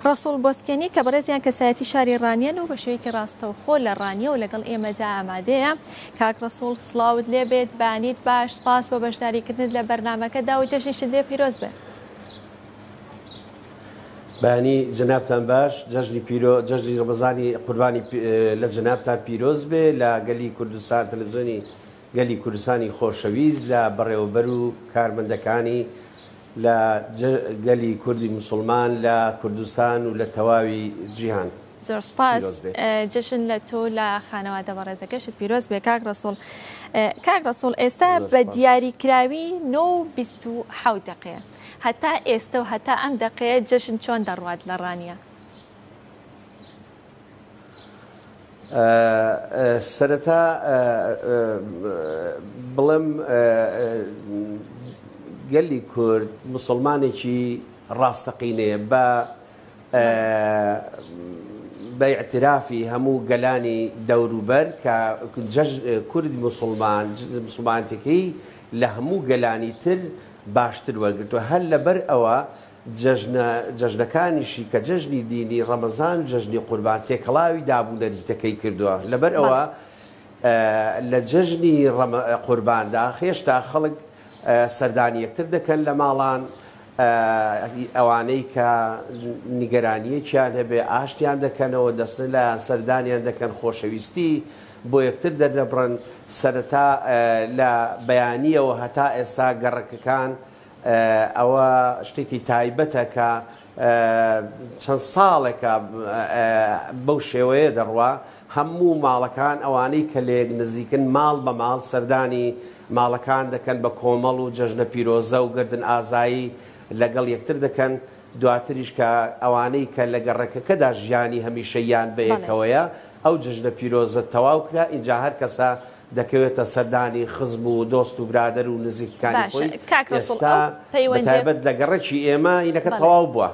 ڕەسوڵ بۆسکێنی کە بەڕێزیان کەسایەتی شاری ڕانیەن و بە شێوەیەکی ڕاستەوخۆ لە ڕانیەوە لەگەڵ ئێمەدا ئامادەیە. کاک ڕەسوڵ سڵاوت لێ بێت، بەیانیت باش، سپاس بۆ بەشداریکردنت لە بەرنامەکەدا و جەژنیشت لێ پیرۆز بێ. بەیانی جەنابتان باش، جەژنی پیرۆ جەژنی ڕەمەزانی قوربانی لە جەنابتان پیرۆز بێ، لە گەلی کوردستان تەلەفزیۆنی گەلی کوردستانی خۆشەویست، لە بەڕێوەبەر و کارمەندەکانی، لە گەلی کوردی موسڵمان لە کوردستان و لە تەواوی جیهان. زۆر سپاس پیرۆز بێت. جەژن لە تۆ و لە خانەوادە بەڕێزەکەشت پیرۆز بێ کاک ڕەسوڵ. کاک ڕەسوڵ ئێستا زۆر بە سپاس. دیاری کراوی نۆ و 27 دەقەیە هەتا ئێستە و هەتا ئەم دەقەیە جەژن چۆن دەڕوات لە ڕانیە؟ سەرەتا بڵێم گەلی کورد موسڵمانێکی ڕاستەقینەیە بە بە ئیعترافی هەموو گەلانی دەوروبەر کە کورد موسڵمان موسڵمانەتەکەی لە هەموو گەلانی تر باشتر وەرگرتووە هەر لەبەر ئەوە جەژنە جەژنەکانیشی کە جەژنی دینی ڕەمەزان و جەژنی قوربان تێکەڵاوی داب و نەریتەکەی کردووە لەبەر ئەوە لە جەژنی قورباندا هێشتا خەڵک سەردانی یەکتر دەکەن لە ماڵان ئەوانەی کە نیگەرانییەکیان هەبێ ئاشتیان دەکەنەوە دەچنە لایان سەردانیان دەکەن خۆشەویستی بۆ یەکتر دەردەبڕن سەرەتا لە بەیانییەوە هەتا ئێستا گەڕەکەکان ئەوە شتێکی تایبەتە کە چەند ساڵێکە بەو شێوەیە دەڕوا، هەموو ماڵەکان ئەوانەی کە لەیەک نزیکن ماڵ بە ماڵ سەردانی ماڵەکان دەکەن بە کۆمەڵ و جەژنە پیرۆزە و گەردن ئازایی لەگەڵ یەکتر دەکەن، دواتریش کە ئەوانەی کە لە گەڕەکەکەدا ژیانی هەمیشەییان بەیەکەوەیە ئەو جەژنە پیرۆزە تەواو کرا ئینجا هەر کەسە دەکەوێتە سەردانی خزم و دۆست و برادەر و نزیکەکانی باشە خۆی، کاک ڕەسوڵ ئێستا ئەو پەیوەندیە بەتایبەت لە گەڕەکی ئێمە هینەکە بەڵێ تەواو بووە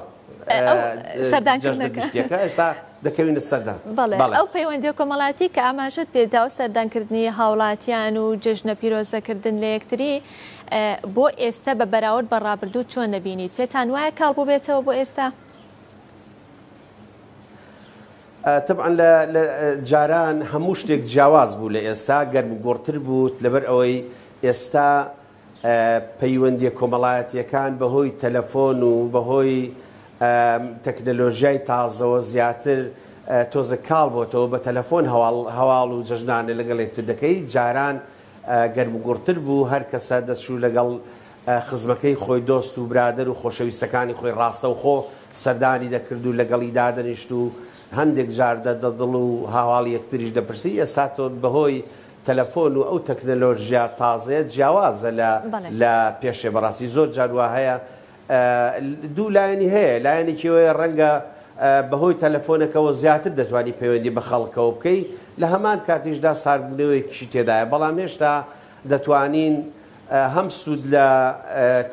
ئەو جەژنە سەردانکردنەکە گشتیەکە ئێستا دەکەوینە سەردان بەڵێ بەڵێ. ئەو پەیوەندیە کۆمەڵایەتی کە ئاماژەت پێ دا و سەردانکردنی هاوڵاتیان و جەژنە پیرۆزەکردن لە یەکتری بۆ ئێستا بە بەراورد بە ڕابردوو چۆن دەبینیت پێتان وایە کاڵ بووبێتەوە بۆ ئێستا؟ تەبعەن لە لە جاران هەموو شتێک جیاواز بوو لە ئێستا گەرم و گوڕتر بوو لەبەر ئەوەی ئێستا پەیوەندیە کۆمەڵایەتیەکان بەهۆی تەلەفۆن و بەهۆی تەکنەلۆژیای تازەوە زیاتر تۆزە کاڵ بۆتەوە بە تەلەفۆن هەواڵ هەواڵ و جەژنانە لەگەڵ یەکتر دەکەی جاران گەرم و گوڕتر بوو هەر کەسە دەچوو لەگەڵ خزمەکەی خۆی دۆست و برادەر و خۆشەویستەکانی خۆی ڕاستەوخۆ سەردانی دەکرد و لەگەڵی دادەنیشت و هەندێک جار دەردەدڵ و هاواڵی یەکتریش دەپرسی، ئێستا تۆ بەهۆی تەلەفۆن و ئەو تەکنەلۆژیا تازەیە جیاوازە لە لە پێشێ بەڕاستی زۆر جار وا هەیە دوو لایەنی هەیە لایەنێکی ئەوەیە ڕەنگە بەهۆی تەلەفۆنەکەوە زیاتر دەتوانی پەیوەندی بە خەڵکەوە بکەی لە هەمان کاتیشدا ساردبوونەوەیەکیشی تێدایە بەڵام هێشتا دەتوانین هەم سوود لە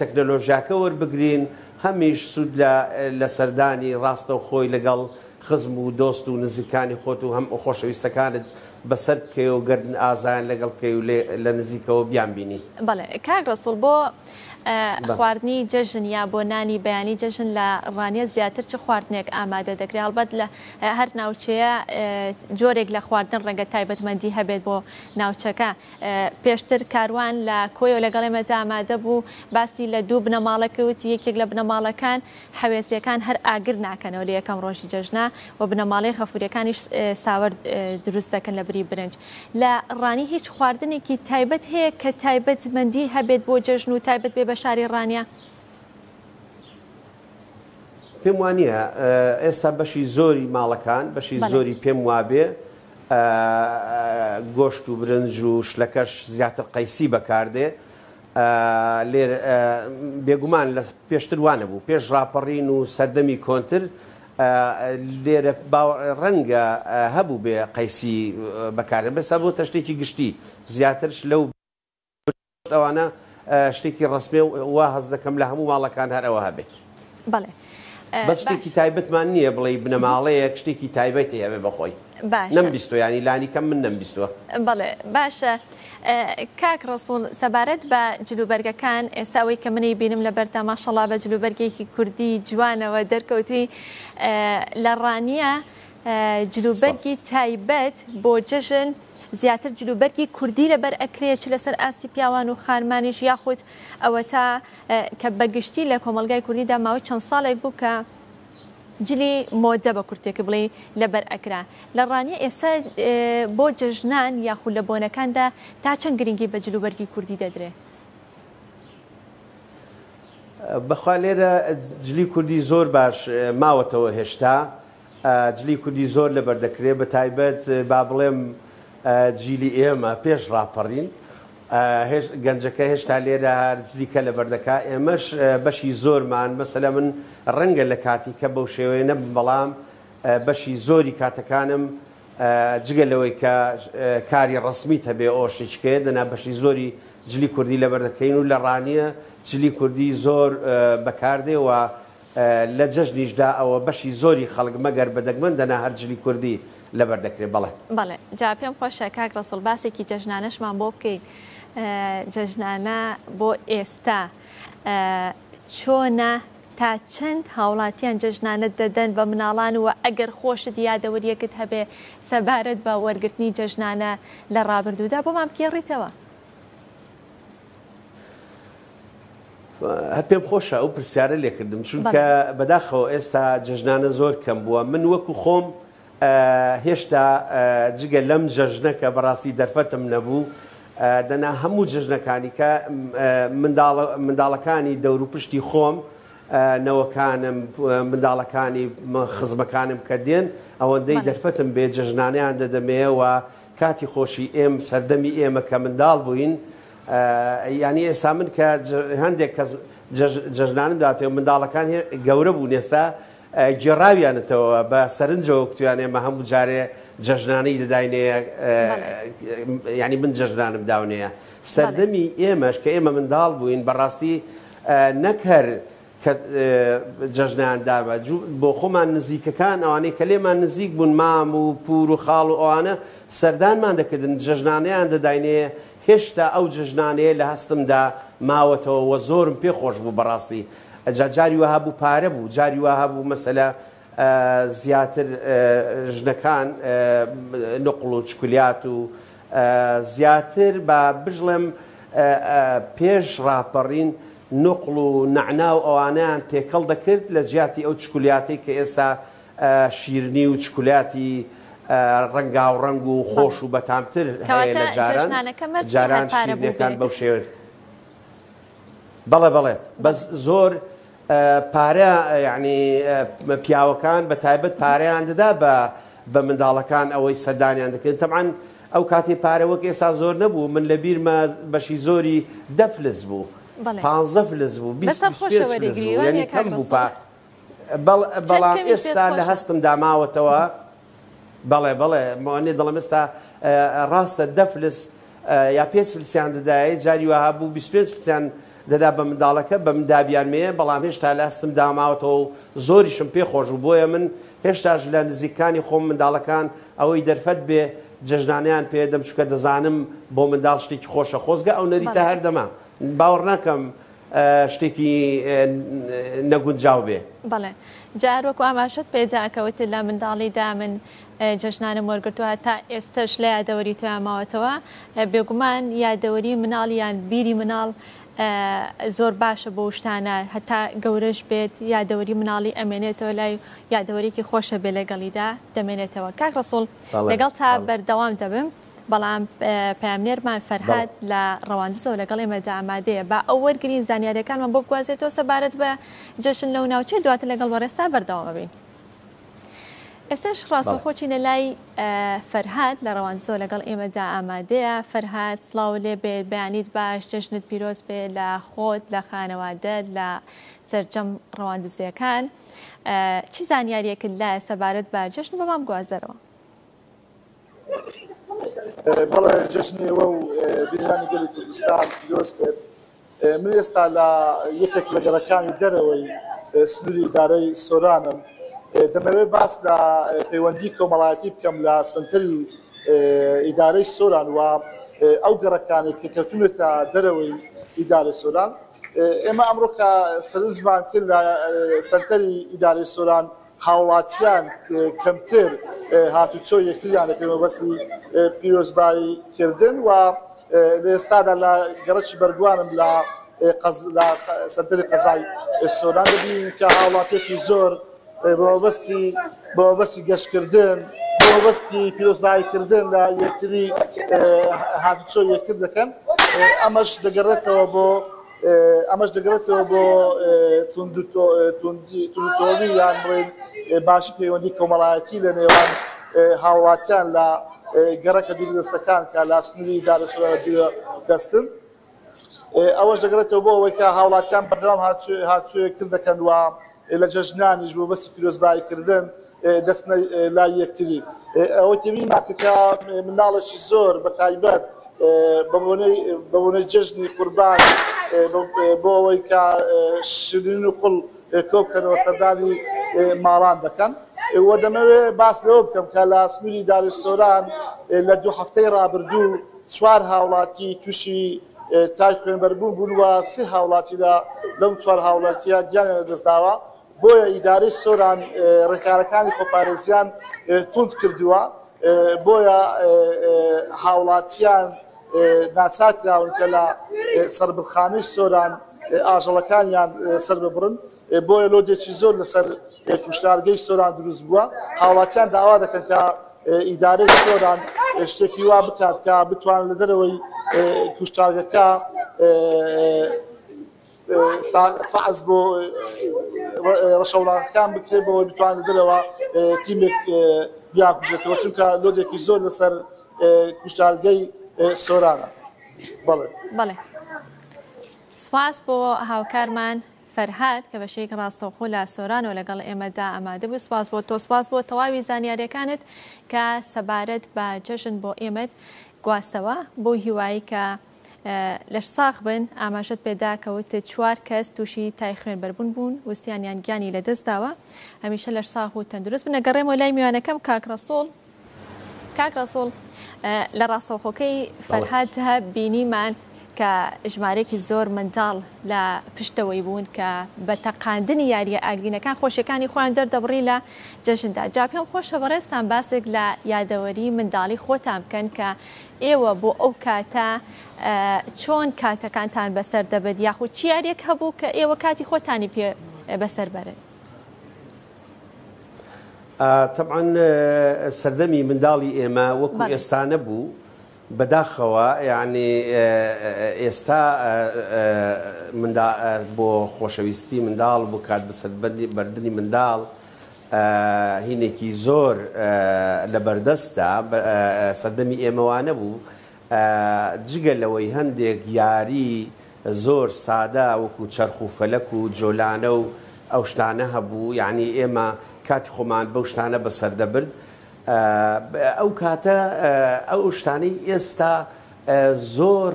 تەکنەلۆژیاکە وەربگرین، هەمیش سوود لە لە سەردانی ڕاستەوخۆی لەگەڵ خزم و دۆست و نزیکانی خۆت و هەم خۆشەویستەکانت بەسەر بکەی و گەردن ئازایان لەگەڵ بکەی و لە نزیکەوە بیانبینی. بەڵێ کاک ڕەسوڵ بۆ خواردنی جەژن یا بۆ نانی بەیانی جەژن لە ڕانیە زیاتر چ خواردنێک ئامادە دەکرێت؟ هەڵبەت لە هەر ناوچەیە جۆرێک لە خواردن ڕەنگە تایبەتمەندی هەبێت بۆ ناوچەکە، پێشتر کاروان لە کۆیەوە لەگەڵ ئێمەدا ئامادە بوو، باسی لە دوو بنەماڵە کرد، وتی یەکێک لە بنەماڵەکان حەوێزییەکان هەر ئاگر ناکەنەوە لە یەکەم ڕۆژی جەژنا و بنەماڵەی غەفورییەکانیش ساوەر دروست دەکەن لە بری برنج. لە ڕانیە هیچ خواردنێکی تایبەت هەیە کە تایبەتمەندی هەبێت بۆ جەژن و تایبەت بێ بە شاری ڕانیە؟ پێم وانییە ئێستا بەشی زۆری ماڵەکان، بەشی زۆری پێم وابێ گۆشت و برنج و شلەکەش زیاتر قەیسی بەکاردێ لێر بێگومان لە پێشتر وانە بوو پێش ڕاپەڕین و سەردەمی کۆنتر لێرە ڕەنگە هەبوو بێ قەیسی بەکارێ بەسا بۆ تەشتێکی گشتی زیاترش لەو ئەوانە شتێکی ڕەسمیە و وا هەست دەکەم لە هەموو ماڵەکان هەر ئەوە هەبێت. بەڵێ بەس شتێکی تایبەتمان نییە بڵێی بنەماڵەیەک شتێکی تایبەتی هەبێ بە خۆی. باشە. نەمبیستووە یانی لانی کەم من نەمبیستووە. بەڵێ باشە کاک ڕەسوڵ سەبارەت بە جلوبەرگەکان ئێستا ئەوەی کە منی بینم لە بەرتا ماشەڵا بە جلوبەرگێکی کوردی جوانەوە دەرکەوتووی لە ڕانیە جلوبەرگی تایبەت بۆ جەژن زیاتر جلوبەرگی کوردی لەبەر ئەکرێ چ لەسەر ئاستی پیاوان و خانمانیش یاخود ئەوەتا کە بەگشتی لە کۆمەڵگای کوردیدا ماوەی چەند ساڵێک بوو کە جلی مۆدە بە کورتێک بڵێ لەبەر ئەکرا لە ڕانیە ئێستا بۆ جەژنان یاخود لە بۆنەکاندا تا چەند گرنگی بە جلوبەرگی کوردی دەدرێ؟ بەخوا لێرە جلی کوردی زۆر باش ماوەتەوە هێشتا. جلی کوردی زۆر لەبەر دەکرێ بە تایبەت با بڵێم جیلی ئێمە پێش ڕاپەڕین گەنجەکە هێشتا لێرە هەر جلیکە لەبەر دەکا ئێمەش بەشی زۆرمان مەسەلە من ڕەنگە لە کاتی کە بەو شێوەیە نەبم بەڵام بەشی زۆری کاتەکانم جگە لەوەی کە کاری ڕەسمیت هەبێ ئۆشیچکەیە دەنا بەشی زۆری جلی کوردی لەبەر دەکەین و لە ڕانیە جلی کوردی زۆر بەکاردێ و لە جەژنیشدا ئەوە بەشی زۆری خەڵک مەگەر بە دەگمەن دەنا هەر جلی کوردی لەبەر دەکرێ بەڵێ. بەڵێ جا پێم خۆشە کاک ڕەسوڵ باسێکی جەژنانەشمان بۆ بکەیت جەژنانە بۆ ئێستا چۆنە تا چەند هاوڵاتیان جەژنانە دەدەن بە مناڵان و ئەگەر خۆشت یادەوەریەکت هەبێ سەبارەت بە وەرگرتنی جەژنانە لە ڕابردوودا بۆمان بگێڕیتەوە. هەر پێم خۆشە ئەو پرسیارە لێکردم چونکە بەداخەوە ئێستا جەژنانە زۆر کەم بووە من وەکو خۆم هێشتا جگە لەم جەژنە کە بەڕاستی دەرفەتم نەبوو دەنا هەموو جەژنەکانی کە منداڵەکانی دەوروپشتی خۆم نەوەکانم منداڵەکانی خزمەکانم کە دێن ئەوەندەی دەرفەتم بێ جەژنانیان دەدەمەوە کاتی خۆشی ئێم سەردەمی ئێمە کە منداڵ بووین یانی ئێستا من کە هەندێک کەس جەژنانم داتێ منداڵەکان گەورە بوون ئێستا گێڕاویانەتەوە بە سەرنجەوە کوتیان ئێمە هەموو جارێ جەژنانەی دەداینێ ینی من جەژنانم داونەیە سەردەمی ئێمەش کە ئێمە منداڵ بووین بەڕاستی نەک هەر کە جەژنیان دابا بۆ خۆمان نزیکەکان ئەوانەی کە لێمان نزیک بوون مام و پور و خاڵ و ئەوانە سەردانمان دەکردن جەژنانەیان دەداینێ هێشتا ئەو جەژنانەیە لە هەستمدا ماوەتەوە وە زۆرم پێ خۆش بوو بەڕاستی جا جاری وەها بوو پارە بوو جاری وەها بوو مەسەلە زیاتر ژنەکان نقڵ و چکولیات و زیاتر بە بژڵێم پێش ڕاپەڕین نوقڵ و نەعنا و ئەوانەیان تێکەڵ دەکرد لە جیاتی ئەو چکولیاتەی کە ئێستا شیرنی و چکولاتی ڕەنگاوڕەنگ و خۆش و بەتامتر هەیە لە جاران جاران شیرنیەکان بەو شێوەیە بەڵێ بەڵێ بەس زۆر پارە یعنی پیاوەکان بە تایبەت پارەیان دەدا بە بە منداڵەکان ئەوەی سەردانیان دەکردن تەبعەن ئەو کاتی پارە وەک ئێستا زۆر نەبوو من لە بیرمە بەشی زۆری دە فلس بوو پانزە فلس بوو 25 فلس بوو یعنی کەم بوو پا بەڵام ئێستا لە هەستمدا ماوەتەوە بەڵێ بەڵێ مۆنێ دەڵێم ئێستا ڕاستە دە فلس یا پێنج فلسیان دەدایە جاری وەها بوو 25 فلسیان دەدا بە منداڵەکە بە من دابیانمەیە بەڵام هێشتا لە هەستم داماوەتەوە و زۆریشم پێ خۆش بوو بۆیە من هێشتاش لە نزیکانی خۆم منداڵەکان ئەوەی دەرفەت بێ جەژنانیان پێ دەم چونکە دەزانم بۆ منداڵ شتێکی خۆشە خۆزگە ئەو نەریتە هەردەما باوەڕ ناکەم شتێکی نەگونجاو بێ. بەڵێ جا هەر وەکو ئاماژەت پێدا کە وتت لە منداڵیدا من جەژنانم وەرگرتووە تا ئێستەش لە یادەوەری تۆیا ماوەتەوە بێگومان یادەوەری مناڵ یان بیری مناڵ زۆر باشە بۆ شتانە هەتا گەورەش بێت یادەوەری مناڵی ئەمێنێتەوە لای یادەوەرێکی خۆشە بێ لەگەڵیدا دەمێنێتەوە کاک ڕەسوڵ لەگەڵ تا بەردەوام دەبم بەڵام پەیامنێرمان فەرهاد لە ڕەواندزەوە لەگەڵ ئێمەدا ئامادەیە با ئەو وەرگرین زانیاریەکانمان بۆ بگوازێتەوە سەبارەت بە جەژن لەو ناوچەیە دواتر لەگەڵ بەڕێزتا بەردەوام ئەبین. ئێستاش ڕاستەوخۆ چینە لای فەرهاد لە ڕەواندزەوە لەگەڵ ئێمەدا ئامادەیە. فەرهاد سڵاو لێ بێت، بەیانیت باش، جەژنت پیرۆز بێ لە خۆت، لە خانەوادەت، لە سەرجەم ڕەواندزیەکان. چی زانیاریەکت لایە سەبارەت بە جەژن بۆمان بگوازەرەوە. بەڵێ جەژنی ئێوە و بینەرانی گەلی کوردستان پیرۆز بێت. من ئێستا لە یەکێک لە گەڕەکانی دەرەوەی سنووری ئیدارەی سۆرانم. دەمەوێت باس لە پەیوەندی کۆمەڵایەتی بکەم لە سەنتەری ئیدارەی سۆران و ئەو گەڕەکانەی کە کەوتونەتە دەرەوەی ئیدارەی سۆران. ئێمە ئەمڕۆ کە سەرنجمان کرد لە سەنتەری ئیدارەی سۆران هاوڵاتیان کەمتر هاتوچۆی یەکتریان دەکرد مەبەستی پیرۆزبایی کردن و لە ئێستادا لە گەڕەکی بەرگوانم لە لە سەنتەری قەزای سۆران دەبینین کە هاوڵاتیەکی زۆر بە مەبەستی بە مەبەستی گەشتکردن بە مەبەستی پیرۆزباییکردن لە یەکتری هاتوچۆی یەکتر دەکەن ئەمەش دەگەڕێتەوە بۆ. ئەمەش دەگەڕێتەوە بۆ توندوتۆڵی یان بڵێین باشی پەیوەندی کۆمەڵایەتی لە نێوان هاوڵاتیان لە گەڕەکە دووردەستەکان کە لە سنووری ئیدارەی سۆران دوورە دەستن. ئەوەش دەگەڕێتەوە بۆ ئەوەی کە هاوڵاتیان بەردەوام هاتوچۆیەکتر دەکەن و لە جەژنانیش بۆ بەسی پیرۆزباییکردن دەچنە لای یەکتری. ئەوەی تێبینیمان کرد کە منداڵێکی زۆر بە تایبەت بە بۆنەی جەژنی قوربان بۆ ئەوەی کە شیرین و قوڵ کۆبکەنەوە سەردانی ماڵان دەکەن و دەمەوێت باس لەوە بکەم کە لە سنووری داری سۆران لە دوو هەفتەی ڕابردوو چوار هاوڵاتی تووشی تای خوێنبەربوون بوون و سێ هاوڵاتی لە لەم چوار هاوڵاتیە گیانیان لەدەستداوە، بۆیە ئیدارەی سۆران ڕێکارەکانی خۆپارێزیان توند کردووە، بۆیە هاوڵاتیان ناچار کراون کە لە سەربڕخانەی سۆران ئاژەڵەکانیان سەرببڕن، بۆیە لۆدێکی زۆر لەسەر کوشتارگەی سۆران دروست بووە، هاوڵاتیان داوا دەکەن کە ئیدارەی سۆران شتێکی وا بکات کە بتوانن لە دەرەوەی کوشتارگەکە فەعز بۆ ڕەشەوڵاخەکان بکرێت بۆ بتوانن لە دەرەوە تیمێک بیانکوژێتەوە چونکە لۆدێکی زۆر لەسەر کوشتارگەی سۆرانە. بەڵێ. بەڵێ. سپاس بۆ هاوکارمان فەرهاد کە بە شێوەیەکی ڕاستەوخۆ لە سۆرانەوە لەگەڵ ئێمەدا ئامادە بوو، سوپاس بۆ تۆ، سوپاس بۆ تەواوی زانیاریەکانت کە سەبارەت بە جەژن بۆ ئێمەت گواستەوە، بەو هیوایەی کە لەش ساغ بن. ئاماژەت پێدا کە وتت چوار کەس تووشی تای خوێنبەربوون بوون و سیانیان گیانی لەدەست داوە، هەمیشە لەش ساغ و تەندروست بن. ئەگەڕێمەوە لای میوانەکەم کاک ڕەسوڵ. کاک ڕەسوڵ لە ڕاستەوخۆکەی فەرهاد بینیمان کە ژمارەیەکی زۆر منداڵ لە پشتەوەی بوون کە بە تەقاندنی یاریە ئاگرینەکان خۆشیەکانی خۆیان دەردەبڕی لە جەژندا. جا پێم خۆشە بەڕێزتان باسێک لە یادەوەری منداڵی خۆتان بکەن کە ئێوە بۆ ئەو کاتە چۆن کاتەکانتان بەسەر دەبرد یاخود چی یاریەک هەبوو کە ئێوە کاتی خۆتانی پێ بەسەر بەرن؟ تەبعەن سەردەمی منداڵی ئێمە وەکو ئێستا نەبوو بەداخەوە یعنی ئێستا بۆ خۆشەویستی منداڵ بۆ کات بەسەر بردنی منداڵ هینێکی زۆر لە بەردەستە سەردەمی ئێمەوانە بوو جگە لەوەی هەندێک یاری زۆر سادە وەکو چەرخ و فەلەک و جۆلانە و ئەو شتانە هەبوو یانی ئێمە کاتی خۆمان بەو شتانە بەسەر دەبرد ئەو کاتە ئەو شتانەی ئێستا زۆر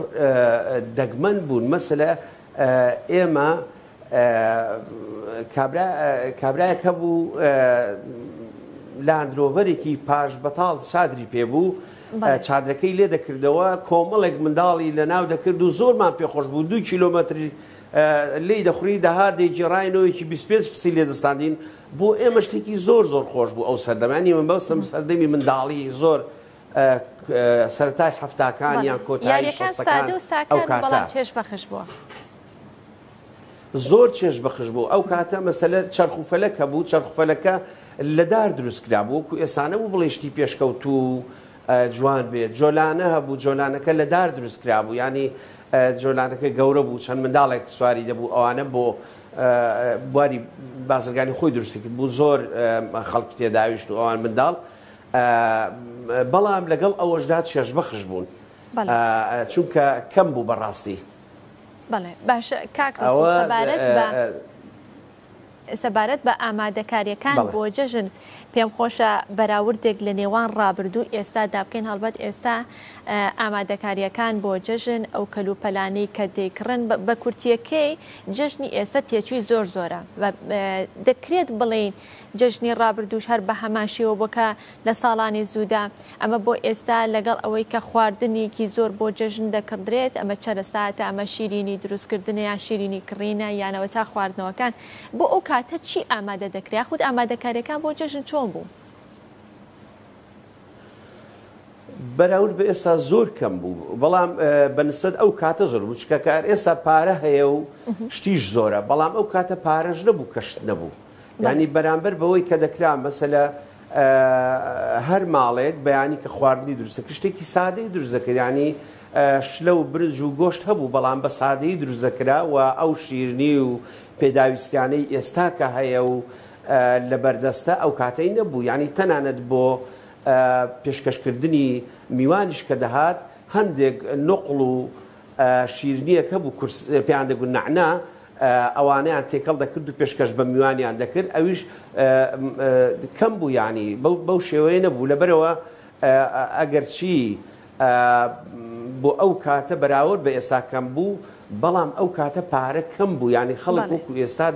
دەگمەن بوون مەسەلە ئێمە کابرایەک هەبوو لاندرۆڤەرێکی پاش بەتاڵ چادری پێ بوو چادرەکەی لێ دەکردەوە کۆمەڵێک منداڵی لە ناو دەکرد و زۆرمان پێخۆش بوو دوو کیلۆمەتری لێی دەخوری دەهات دەیگێڕاینەوەیەکی 25 فسی لێ دەستاندین بۆ ئێمە شتێکی زۆر زۆر خۆش بوو ئەو سەردەمانی من بەستم سەردەمی منداڵی زۆر سەرەتای حەفتاکان یان کۆتایی شەستەکان ئەو کاتە چێژ بەخش بووە. زۆر چێژ بەخش بوو ئەو کاتە مەسەلە چەرخ و فەلەک هەبوو چەرخ و فەلەکە لە دار دروست کرابوو وەکو ئێستا نەبوو بڵێ شتی پێشکەوتوو و جوان بێت جۆلانە هەبوو جۆلانەکە لە دار دروست کرابوو یانی جۆلانەکە گەورە بوو چەند منداڵێک سواری دەبوو ئەوانە بۆ بواری بازرگانی خۆی دروستی کرد بوو زۆر خەڵکی تێداویشت و ئەوان منداڵ بەڵام لەگەڵ ئەوەشدا چێژبەخش بوون چونکە کەم بوو بەڕاستی. بەڵێ باشە کاک ڕەسوڵ سەبارەت بە سەبارەت بە ئامادەکاریەکان بۆ جەژن پێم خۆشە بەراوردێک لە نێوان ڕابردوو ئێستادا بکەین هەڵبەت ئێستا ئامادەکاریەکان بۆ جەژن ئەو کەلوپەلانەی کە دەیکڕن بە کورتیەکەی جەژنی ئێستا تێچووی زۆر زۆرە دەکرێت بڵێین جەژنی ڕابردووش هەر بە هەمان شێوە بووە کە لە ساڵانی زوودا، ئەمە بۆ ئێستا لەگەڵ ئەوەی کە خواردنێکی زۆر بۆ جەژن دەکڕدرێت، ئەمە چەرەساتە، ئەمە شیرینی دروستکردنە یان شیرینی کڕینە یان ئەوەتا خواردنەوەکان، بۆ ئەو کاتە چی ئامادە دەکرا یاخود ئامادەکارییەکان بۆ جەژن چۆن بوو؟ بەراورد بە ئێستا زۆر کەم بوو، بەڵام بە نسبەت ئەو کاتە زۆر بوو، چونکە کە ئێستا پارە هەیە و شتیش زۆرە، بەڵام ئەو کاتە پارەش نەبوو کە شت نەبوو. یانی بەرامبەر بەوەی کە دەکرا مەسەلە هەر ماڵێک بەیانی کە خواردنی دروست دەکرد شتێکی سادەی دروست دەکرد یانی شلە و برنج و گۆشت هەبوو بەڵام بە سادەیی دروست دەکرا و ئەو شیرنی و پێداویستیانەی ئێستا کە هەیە و لەبەردەستە ئەو کاتەی نەبوو یانی تەنانەت بۆ پێشکەشکردنی میوانیش کە دەهات هەندێک نوقڵ و شیرنیەک هەبوو کورس پێیان دەگوت نەعنا ئەوانەیان تێکەڵ دەکرد و پێشکەش بە میوانیان دەکرد ئەویش کەم بوو یانی بەو شێوەیە نەبوو لەبەرەوە ئەگەرچی بۆ ئەو کاتە بەراورد بە ئێستا کەم بوو، بەڵام ئەو کاتە پارە کەم بوو، یانی خەڵک وەکو ئێستا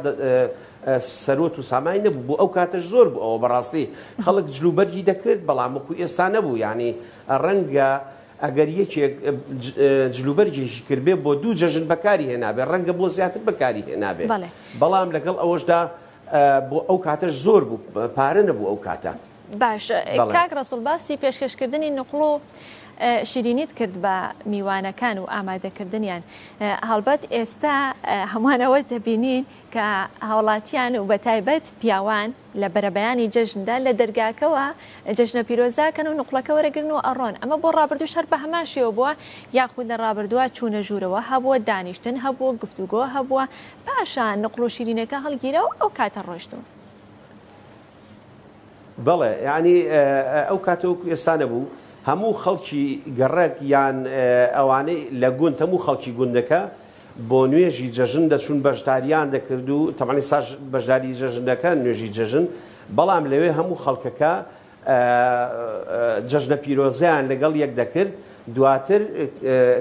سەروەت و سامانی نەبوو، بۆ ئەو کاتەش زۆر بوو ئەوە بەڕاستی خەڵک جلوبەرگی دەکرد، بەڵام وەکو ئێستا نەبوو، یانی ڕەنگە ئەگەر یەکێک جلوبەرگێکی کردبێ بۆ دوو جەژن بەکاری هێنابێ، ڕەنگە بۆ زیاتر بەکاری هێنابێ، بەڵام لەگەڵ ئەوەشدا بۆ ئەو کاتەش زۆر بوو، پارە نەبوو ئەو کاتە. باش کاک ڕەسوڵ باسی پێشکەشکردنی نوقڵ و شیرینیت کرد بە میوانەکان و ئامادەکردنیان هەڵبەت ئێستا هەمووان ئەوە دەبینین کە هاوڵاتیان و بەتایبەت پیاوان لە بەرەبەیانی جەژندا لە دەرگاکەوە جەژنە پیرۆزاکەن و نوقڵەکە وەرەگرن و ئەڕۆن ئەمە بۆ ڕابردووش هەر بە هەمان شێوە بووە یاخود لە ڕابردووە چوونە ژوورەوە هەبووە دانیشتن هەبووە گفتوگۆ هەبووە پاشان نوقڵ و شیرینەکە هەڵگیرا و ئەو کاتە ڕۆیشتوون. بەڵێ یانی ئەو کاتە وەکو ئێستا نەبوو هەموو خەڵکی گەڕەک یان ئەوانەی لە گوند هەموو خەڵکی گوندەکە بۆ نوێژی جەژن دەچوون بەشداریان دەکرد و تەبعەن ئێستاش بەشداری جەژن دەکەن نوێژی جەژن بەڵام لەوێ هەموو خەڵکەکە جەژنە پیرۆزەیان لەگەڵ یەک دەکرد دواتر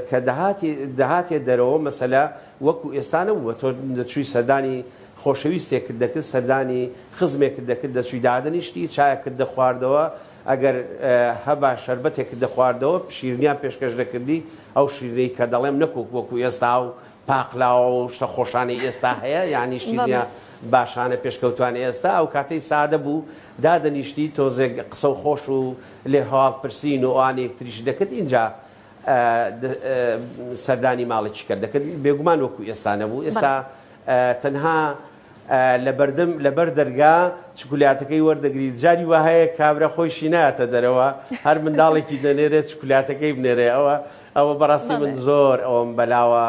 کە دەهاتی دەهاتێ دەرەوە مەسەلە وەکو ئێستا نەبوو تۆ دەچووی سەردانی خۆشەویستێکت دەکرد، سەردانی خزمێکت دەکرد، دەچووی دادەنیشتی، چایەکت دەخواردەوە، ئەگەر هەبا شەربەتێکت دەخواردەوە، شیرنیان پێشکەش دەکردی، ئەو شیرنیەی کە دەڵێم نەک وەکو ئێستا و پاقلاوە و شتە خۆشانەی ئێستا هەیە، یانی شیرنیە باشانە پێشکەوتوانەی ئێستا، ئەو کاتەی سادە بوو، دادەنیشتی تۆزێک قسە و خۆش و لێ هەواڵ پرسین و ئەوانە یەکتریشت دەکرد، ئینجا سەردانی ماڵێکی کەر دەکرد، بێگومان وەکو ئێستا نەبوو، ئێستا تەنها لەبەردەم لەبەر دەرگا چکولاتەکەی وەردەگری جاری وا هەیە کابرا خۆیشی نایەتە دەرەوە هەر منداڵێکی دەنێرێت چکولاتەکەی بنێرێ ئەوە ئەوە بەڕاستی من زۆر ئەوم بەلاوە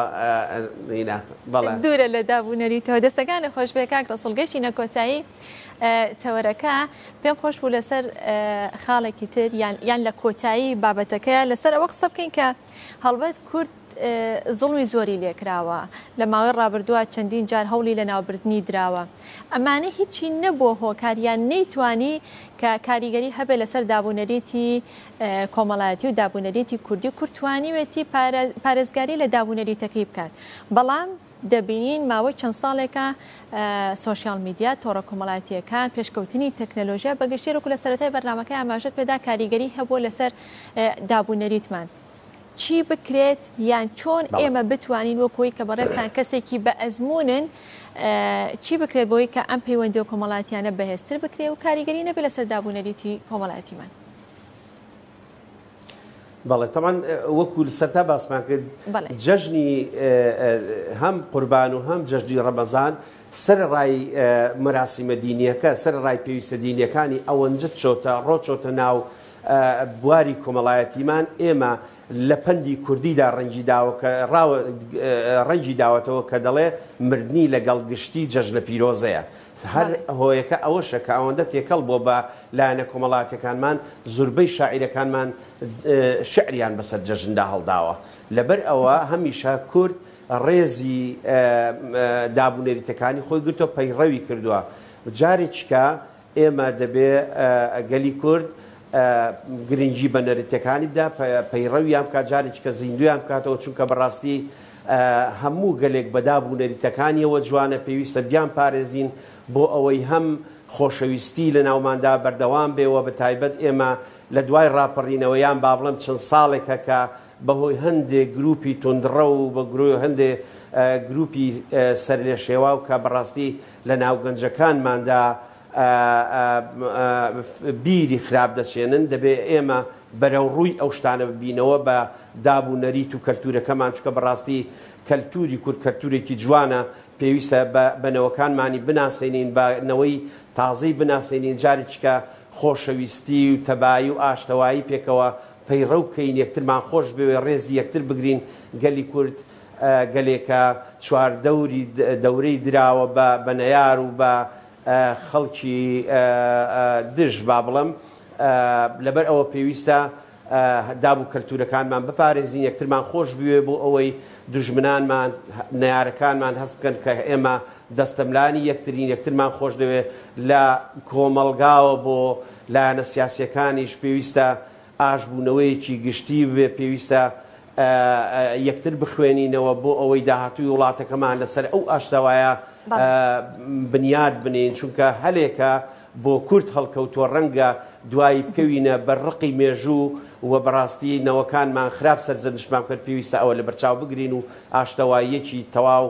هینا بەڵێ. دوورە لە داب و نەریتەوە. دەستەکانت خۆش بێ کاک ڕەسوڵ گەیشتینە کۆتایی تەوەرەکە پێم خۆش بوو لەسەر خاڵێکی تر یان یان لە کۆتایی بابەتەکەیە لەسەر ئەوە قسە بکەین کە هەڵبەت کورد زوڵمی زۆری لێکراوە، لە ماوەی ڕابردووە چەندین جار هەوڵی لەناوبردنی دراوە، ئەمانە هیچی نەبووە هۆکار یان نەیتوانی کە کاریگەری هەبێت لەسەر دابونەریتی کۆمەڵایەتی و دابونەریتی کوردی، کورد توانیوێتی پارێزگاری لە دابونەریتەکەی بکات، بەڵام دەبینین ماوەی چەند ساڵێکە سۆشیال میدیا، تۆڕە کۆمەڵایەتییەکان، پێشکەوتنی تەکنەلۆژیا بەگشتی وەکو لە سەرەتای بەرنامەکەی ئاماژەت پێدا کاریگەری هەبووە لەسەر دابونەریتمان. چی بکرێت یان چۆن ئێمە بتوانین وەک ئەوەی کە بەڕێزتان کەسێکی بە ئەزموونن چی بکرێت بۆی کە ئەم پەیوەندیە کۆمەڵاتیانە بەهێزتر بکرێ و کاریگەری نەبێت لەسەر دابونەریتی کۆمەڵایەتیمان؟ بەڵێ تەبعەن وەکو سەرتا باسمان کرد جەژنی هەم قوربان و هەم جەژنی ڕەمەزان سەرەڕای مەراسیمە دینیەکە سەرەڕای پێویستە دینیەکانی ئەوەنجە چۆتە ڕۆچۆتە ناو بواری کۆمەڵایەتیمان ئێمە لە پەندی کوردیدا ڕەنگی داوە کە ڕاوە ڕەنگی داوەتەوە کە دەڵێ مردنی لەگەڵ گشتی جەژنە پیرۆزەیە. هەر هۆیەکە ئەوەشە کە ئەوەندە تێکەڵ بووە بە لایەنە کۆمەڵاتیەکانمان زوربەی شاعیرەکانمان شیعریان بەسەر جەژندا هەڵداوە. لەبەر ئەوە هەمیشە کورد ڕێزی داب و نەریتەکانی خۆی گرتووە پەیڕەوی کردووە. جارێکیکە ئێمە دەبێ گەلی کورد گرنگی بە نەریتەکانی بدا، پەیڕەویان بکات، جارێکی کە زیندوویان بکاتەوە، چونکە بەڕاستی هەموو گەلێک بە داب و نەریتەکانیەوە جوانە، پێویستە بیانپارێزین بۆ ئەوەی هەم خۆشەویستی لە ناوماندا بەردەوام بێ و بەتایبەت ئێمە لە دوای ڕاپەڕینەوە یان با بڵێم چەند ساڵێکە کە بەهۆی هەندێ گروپی توندڕەو و بە هەندێ گروپی سەرلێشێواو کە بەڕاستی لە ناو گەنجەکانماندا بیری خراپ دەچێنن، دەبێ ئێمە بەرەو ڕووی ئەو شتانە ببینەوە بە داب و نەریت و کەلتوورەکەمان، چونکە بەڕاستی کەلتووری کورد کەلتوورێکی جوانە، پێویستە بە نەوەکانمانی بناسێنین، بە نەوەی تازەی بناسێنین، جارێکیکە خۆشەویستی و تەبایی و ئاشتەوایی پێکەوە. پەیڕەو بکەین، یەکترمان خۆش بوێ، ڕێزی یەکتر بگرین، گەلی کورد گەلێکە چواردەوری دەورەی دراوە بە بە نەیار و بە خەڵکی دژ با بڵێم، لەبەر ئەوە پێویستە داب و کەلتوورەکانمان بپارێزین، یەکترمان خۆش بوێ بۆ ئەوەی دوژمنانمان، نەیارەکانمان هەست بکەن کە ئێمە دەستەملانی یەکترین، یەکترمان خۆش دەوێ. لە کۆمەڵگاوە بۆ لایەنە سیاسییەکانیش پێویستە ئاشبوونەوەیەکی گشتی ببێ، پێویستە یەکتر بخوێنینەوە بۆ ئەوەی داهاتووی وڵاتەکەمان لەسەر ئەو ئاشتەوایە بنیات بنێین، چونکە هەلێکە بۆ کورد هەڵکەوتووە ڕەنگە دوایی بکەوینە بەر ڕقی مێژوو و بەڕاستی نەوەکانمان خراپ سەرزەنشتمان بکەن، پێویستە ئەوە لەبەرچاو بگرین و ئاشتەواییەکی تەواو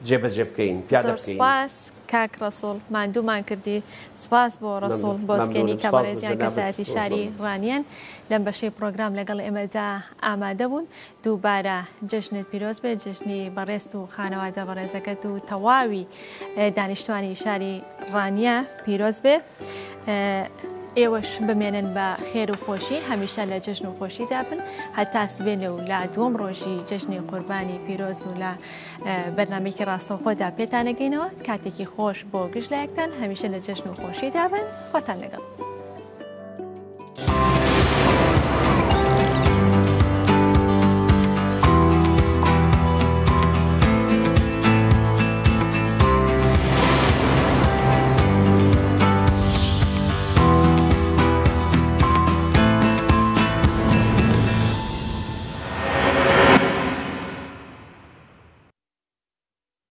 جێبەجێ بکەین، پیادە زۆر بکەین. سوپاس کاک ڕەسوڵ ماندوومان کردی سوپاس بۆ ڕەسوڵ مەمنون بۆسکێنی مەمنونم کە سوپاس بۆ بەڕێزیان جەنابت کەسایەتی زۆر شاری مەمنون. ڕانیەن لەم بەشەی پڕۆگرام لەگەڵ ئێمەدا ئامادە بوون دووبارە جەژنت پیرۆز بێت جەژنی بەڕێزت و خانەوادە بەڕێزەکەت و تەواوی دانیشتوانی شاری ڕانیە پیرۆز بێ ئێوەش بمێنن بە خێر و خۆشی هەمیشە لە جەژن و خۆشیدا بن هەتا سبێنێ و لە دووەم ڕۆژی جەژنی قوربانی پیرۆز و لە بەرنمەیەکی ڕاستەوخۆدا پێتانەگەینەوە کاتێکی خۆش بۆ گشت لایەکتان هەمیشە لە جەژن و خۆشیدا بن خۆتان لەگەڵ.